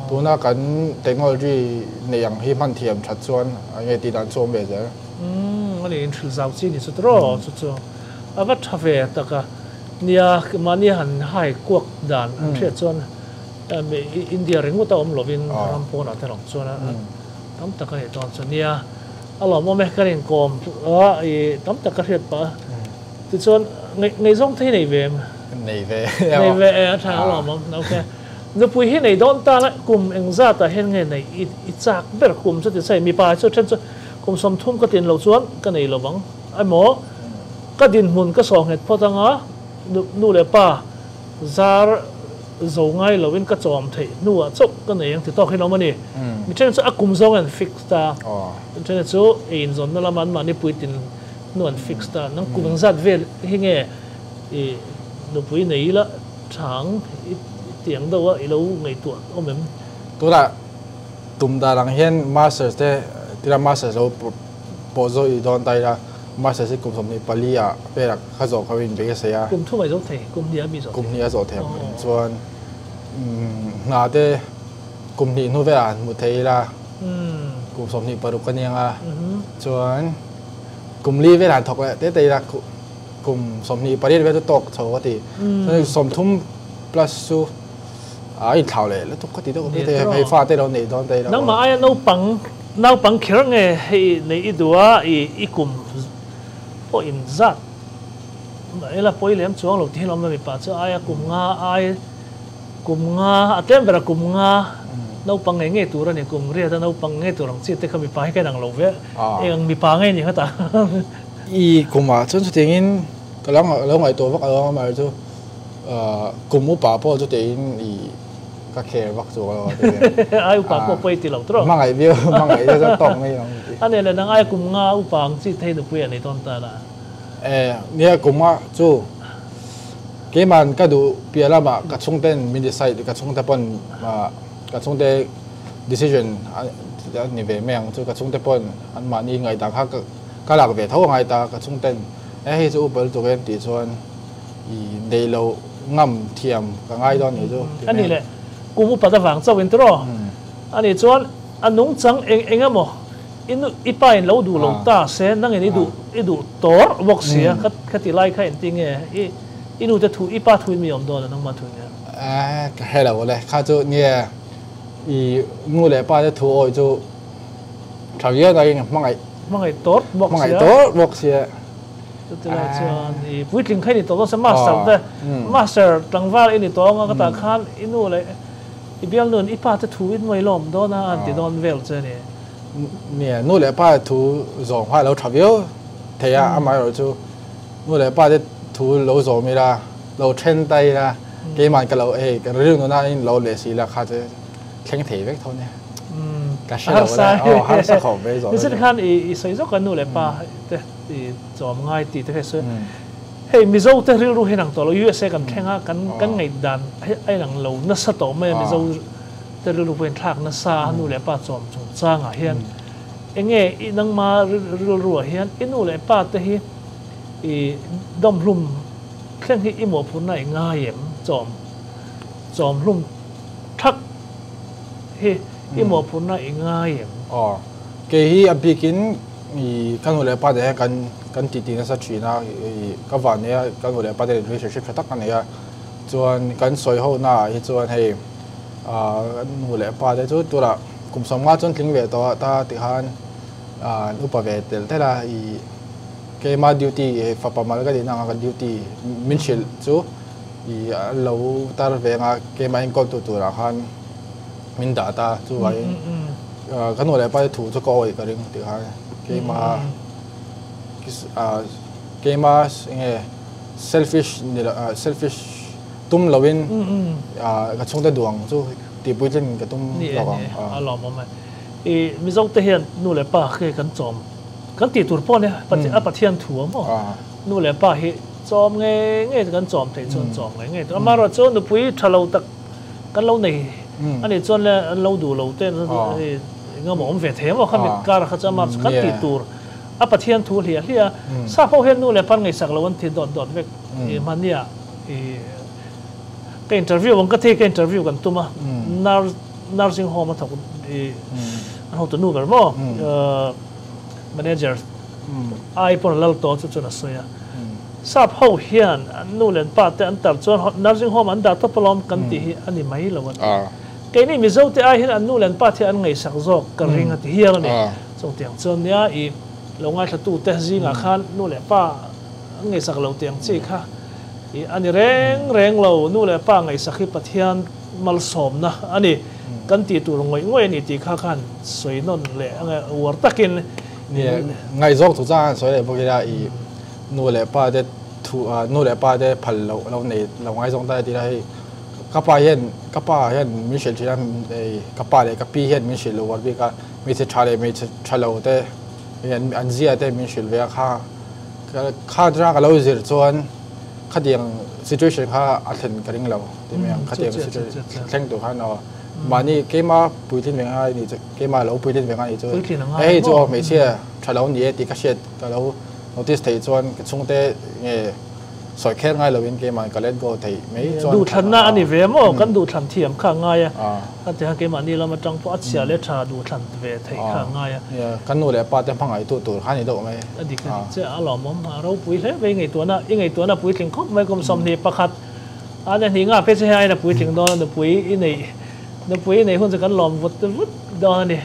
tuna kan technology neih ang hi hman thiam that chuan enge tih dan chu awm ve zel. Umm ani in hrilh zau chi ni chu tiraw chu chu a va tha ve tak a nia mahni han hai kuak dan an hriat chuan India ringawt a awm lovin ram pawnah te rawng chuan tam tak a nih dawn chu nia. A lawmawm e, kan inkawm a, i tam tak ka hriat pah a. Tichuan, ngaihzawng te hi nei ve em? Nei ve. Nei ve e, a tha a lawmawm. Ok. Nupui hi nei dawn tan a, kum engzatah hian nge nei i chak ber kum chu ti chai, mipa hi chu then chu kum 30 ka tin loh chuan ka nei lo vang. Emaw, ka dinhmun ka sawh nghet phawt anga nu leh pa zar zo ngai loin ka chawm theih hnuah chauh ka nei ang ti tawk hi an awm a ni. Mi then chu a kum zawng an fix ta. Mi then chu ei inzawnna lama an mahni puitlin hnu an fix ta. Nang kum engzat vel hi nge i nupui nei ila chang i ti ang deuh a i lo ngaihtuah awm em? Tunah tum dan ang hian masters te tila masters lo pawh zawh i dawn ta ila masters hi kum 24 ah velah kha zawh kha in bei a sawi a. Kum thum a i zawh thei, kum hnih a mi zawh thei. Kum hnih a zawh thei ang chuan hna te kum hnih hnu velah han hmu thei ila kum 26 ka niang a chuan kum li velah han thawk leh te te ila kum 28 vel chu tawk chho ka ti. Chuan 30 plus chu a inthlau leh lutuk ka ti deuh ka ti hei fa te lo nei dawn te ila. Nangmah aia naupang naupang kher nge hei nei i duh a i i kum pawh in zat ila pawi lem chuang lo ti hi lawm la mipa chu aia kum nga ai kum nga a tlem ber a kum nga naupang ngei ngei tur a ni kum riat a naupang ngei tur ang chi te kha mipa hi ka inang lo ve eng ang mipa ngei ni kha ta. I kumah chuan chutiangin ka lo lo ngaihtuah vak alawm a chu kum upa pawh chutiangin i ka kher vak chu ka lo ti ve. Ai upa pawh pawi ti lo tawh. Hmangaih viau hmangaih viau chuan tawk mai ang ti. A nih leh nang ai kum nga upa ang chi thei nupui a nei dawn ta la. E nia kum nga chu keiman ka duh piah lamah ka chhungten min decide ka chhungte pawn ka chhungte decision a ni ve mai ang chu ka chhungte pawn anmahni ngaihdan kha ka lak ve tho a ngai ta ka chhungten e hei chu upa lutuk em tih chuan i neih loh ngam thiam ka ngai dawn nih chu ti mai. A nih leh kum upat avang chauh in tiraw? A nih chuan a nungchang eng eng emaw i nu i pa in lo duh lo ta se nangin i duh i duh tawr bawk si a kha kha ti lai kha engtin nge i i nu te thu i pa thu in mi awm dawn a nangmah thu in nge? Ka hre lo le kha chu nia i nu leh pa te thu awih chu tha viau na in hmangaih hmangaih tawr bawk sia hmangaih tawr bawk sia. Chutilai chuan i puitling kha i ni tawh dawn se master te master tlangval i ni tawh anga ka tah khan i nu leh i bialnu'n i pa te thu in mai lawm dawn a an ti dawn vel che a ni. Nia, nu leh pa te thu zawm kha a lo tha viau thei a, amaherawh chu nu leh pa te thu lo zawm ila, lo then ta ila, keimah ka lo hei ka rilru nuna in lo leh si ila kha chu thleng thei vek tho nia. Ka hre lo le, aw harsa khawp ve zawh. Nichhin khan i sawi zawk a nu leh pa te i chawm ngai tih te kha i sawi. Hei Mizo te rilru hi inang tawh lo, USA kan thleng a, kan kan ngaihdan hi a inang lo nasa tawh mai a, Mizo te rilru pawh inthlak nasa a, nu leh pa chawm chungchangah hian enge i nangma rilruah hian i nu leh pa te hi i dawmhlum thleng hi i mawhphurhna i ngai em? Chawm chawmhlum thak hi i mawhphurhna i ngai em? Aw, kei hi a bikin I ka nu leh pa te hian kan kan titi nasa thin a, i ka van nei a, ka nu leh pa te relationship tha tak ka nei a, chuan kan sawi ho na ah hi chuan hei Nu leh pa te chu turah kum 50 chuan tling ve tawh a ta tikhan an upa ve tel tel a ih keima duty fapa mal ka tihna anga ka duty min hrilh chu ih an lo tar ve anga keima enkawl tu turah khan min dah ta chuvangin ka nu leh pa te thu chu ka awih ka ring tikhan keima keima enge selfish ni lo selfish tum loin ka chhungte duh ang chu tihpuitlin ka tum lawk ang. Ni e, a lawmawm e. I Mizo te hian nu leh pa khi kan chawm kan tih tur pawh nia a Pathian thu a maw? Nu leh pa hi chawm ngei ngei kan chawm theih chuan chawm ngei ngei tur. Amaherawhchu nupui tha lo tak kan lo nei a nih chuan le an lo duh lo te eng emaw awm ve thei a maw khami kar kha chu amaherawhchu kan tih tur a Pathian thu hliah hliah a. Sap ho hian nu leh pa an ngaihsak lo an ti dawt dawt vek hmania. Ka interview ang ka thei ka interview kan tum a nursing home a thawk i an hotu nu ber maw manager ai pawn a lal tawh chu chuan a sawi a sap ho hian an nu leh an pa te an tar chuan nursing home an dah tawp alawm kan tih hi a ni mai lo a ti keini Mizo te ai hian an nu leh an pa te hi an ngaihsak zawk ka ring a ti hial a ni chutiang chuan nia i lo ngaithla tu te zingah khan nu leh pa An ngaihsak lo tih ang chi kha i a ni reng reng lo. Nu leh pa ngaihsak hi Pathian malsawmna a ni. Kan tih tur ngawih ngawih a ni tih kha khan sawi nawn leh a nge uar takin. Nia, ngaihzawk chu chuan sawi leh bawk ila i nu leh pa te thu nu leh pa te phal loh lo nei lo ngaizawng ta e tih la hei ka pa hian ka pa hian min hrilh thin a ka pa leh ka pi hian min hrilh lo uar bik a hmeichhe tha leh hmeichhe tha lo te an zia te min hrilh ve a kha. Kha atanga ka lo zir chuan khatiang situation kha a thlen ka ring lo ti mai ang. Khatiang situation thleng tur khan aw mahni keima puitlin ve ngai ni chu keima lo puitlin ve ngai ni chu hei chu aw hmeichhia tha lo ni e tih ka hriat ka lo notice theih chuan ka chhungte nge sawi kher ngai lovin keimah ka let go theih mai chuan Duhthlanna a ni ve maw? Kan duhthlan thiam kha a ngai a, a ti khan keimahni lam atang pawh a chhia leh tha duhthlan ve theih kha a ngai a. Kan nu leh pa te hmangaihtu tur kha a ni deuh mai. A dik a dik chiah a lawmawm a ropui hle mai ngaihtuahna i ngaihtuahna puitling khawp mai kum 21 a nia hnih nga phei chu hei aiin a puitling dawn a nupui i neih nupui i neih hun chu kan lawm vut vut dawn a ni.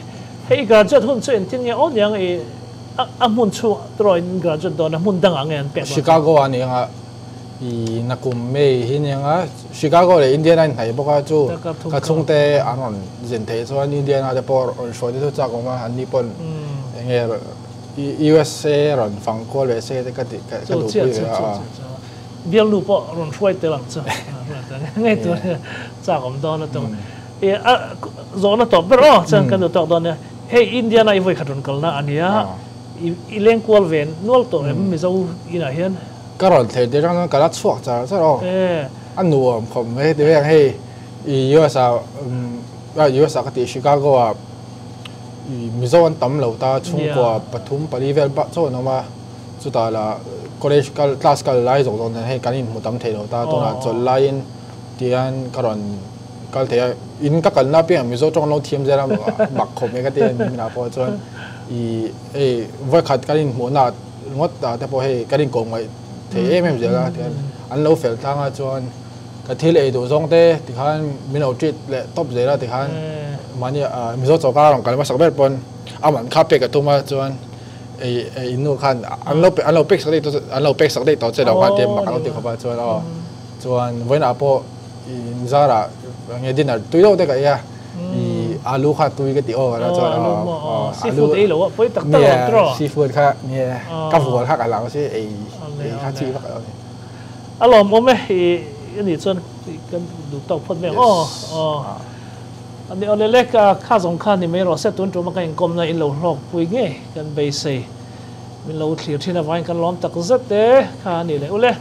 Hei i graduate hun chu engtin nge aw niang i A hmun chhung tawh in graduate dawn a hmun dangah nge an pek dawn? Chicago ah nia nga i nakum May hi nia nga Chicago leh Indiana in hnaih bawk a chu ka chhungte an rawn zin theih chuan Indiana te pawh rawn hruai te chu chak awm a an ni pawn enge USA rawn fang kual ve se te ka tih ka duhpui ve a. Bialnu pawh rawn hruai tel ang chu ngei tur chak awm dawn a tum. A zawhna tawp ber aw chuan kan duh tawk dawn nia. Hei Indiana i vawikhat rawn kalna a nia, i leng kual ve nual tawh em Mizo inah hian? Ka rawn thlir tir atang chuan ka la chhuak char char aw. A nuam khawp mai heti vek ang hei i US ah US ah ka tih Chicago ah i Mizo an tam lo ta chhungkua pathum pali vel bak chauh an awm a, chutah lah college kal class kal lai zawk zawk nen hei kan inhmu tam thei lo ta tunah chawlh laiin tihian ka rawn Kal thei a, in ka kalna apiang Mizo tawng lo thiam zel a bak khawp mai ka ti a ni minah pawh chuan i hei vawikhat kan inhmuhna ringawt ah te pawh hei kan inkawm ngaih thei em em zel a tihian an lo fel tlang a chuan ka thil ei duh zawng te tikhan min lo treat leh tawp zel a tikhan mahni ah Mizo chawlhkar a rawn kal hmasak ber pawn a man kha pek a tum a chuan ei ei nu khan an lo an lo pek sak daih tawh an lo pek sak daih tawh che lo khan tia mak a lo ti khawp a chuan aw chuan vawiinah pawh In zarah nge dinner tui deuh te ka ei a, i alu kha tui ka ti aw ka chuan alu maw aw seafood ei lo a pawi tak tak lo tiraw seafood kha nge ka vual kha ka lo si ei ei kha chi vak lo ni a lawm awm e i ani chuan kan duh tawk phawt mai ang aw aw ani aw le le kha zawng kha ni mai rawh se tun tum a ka inkawmna in lo hlawk pui ngei kan beisei min lo thlir thin avangin kan lawm tak zet e kha ani leh ule.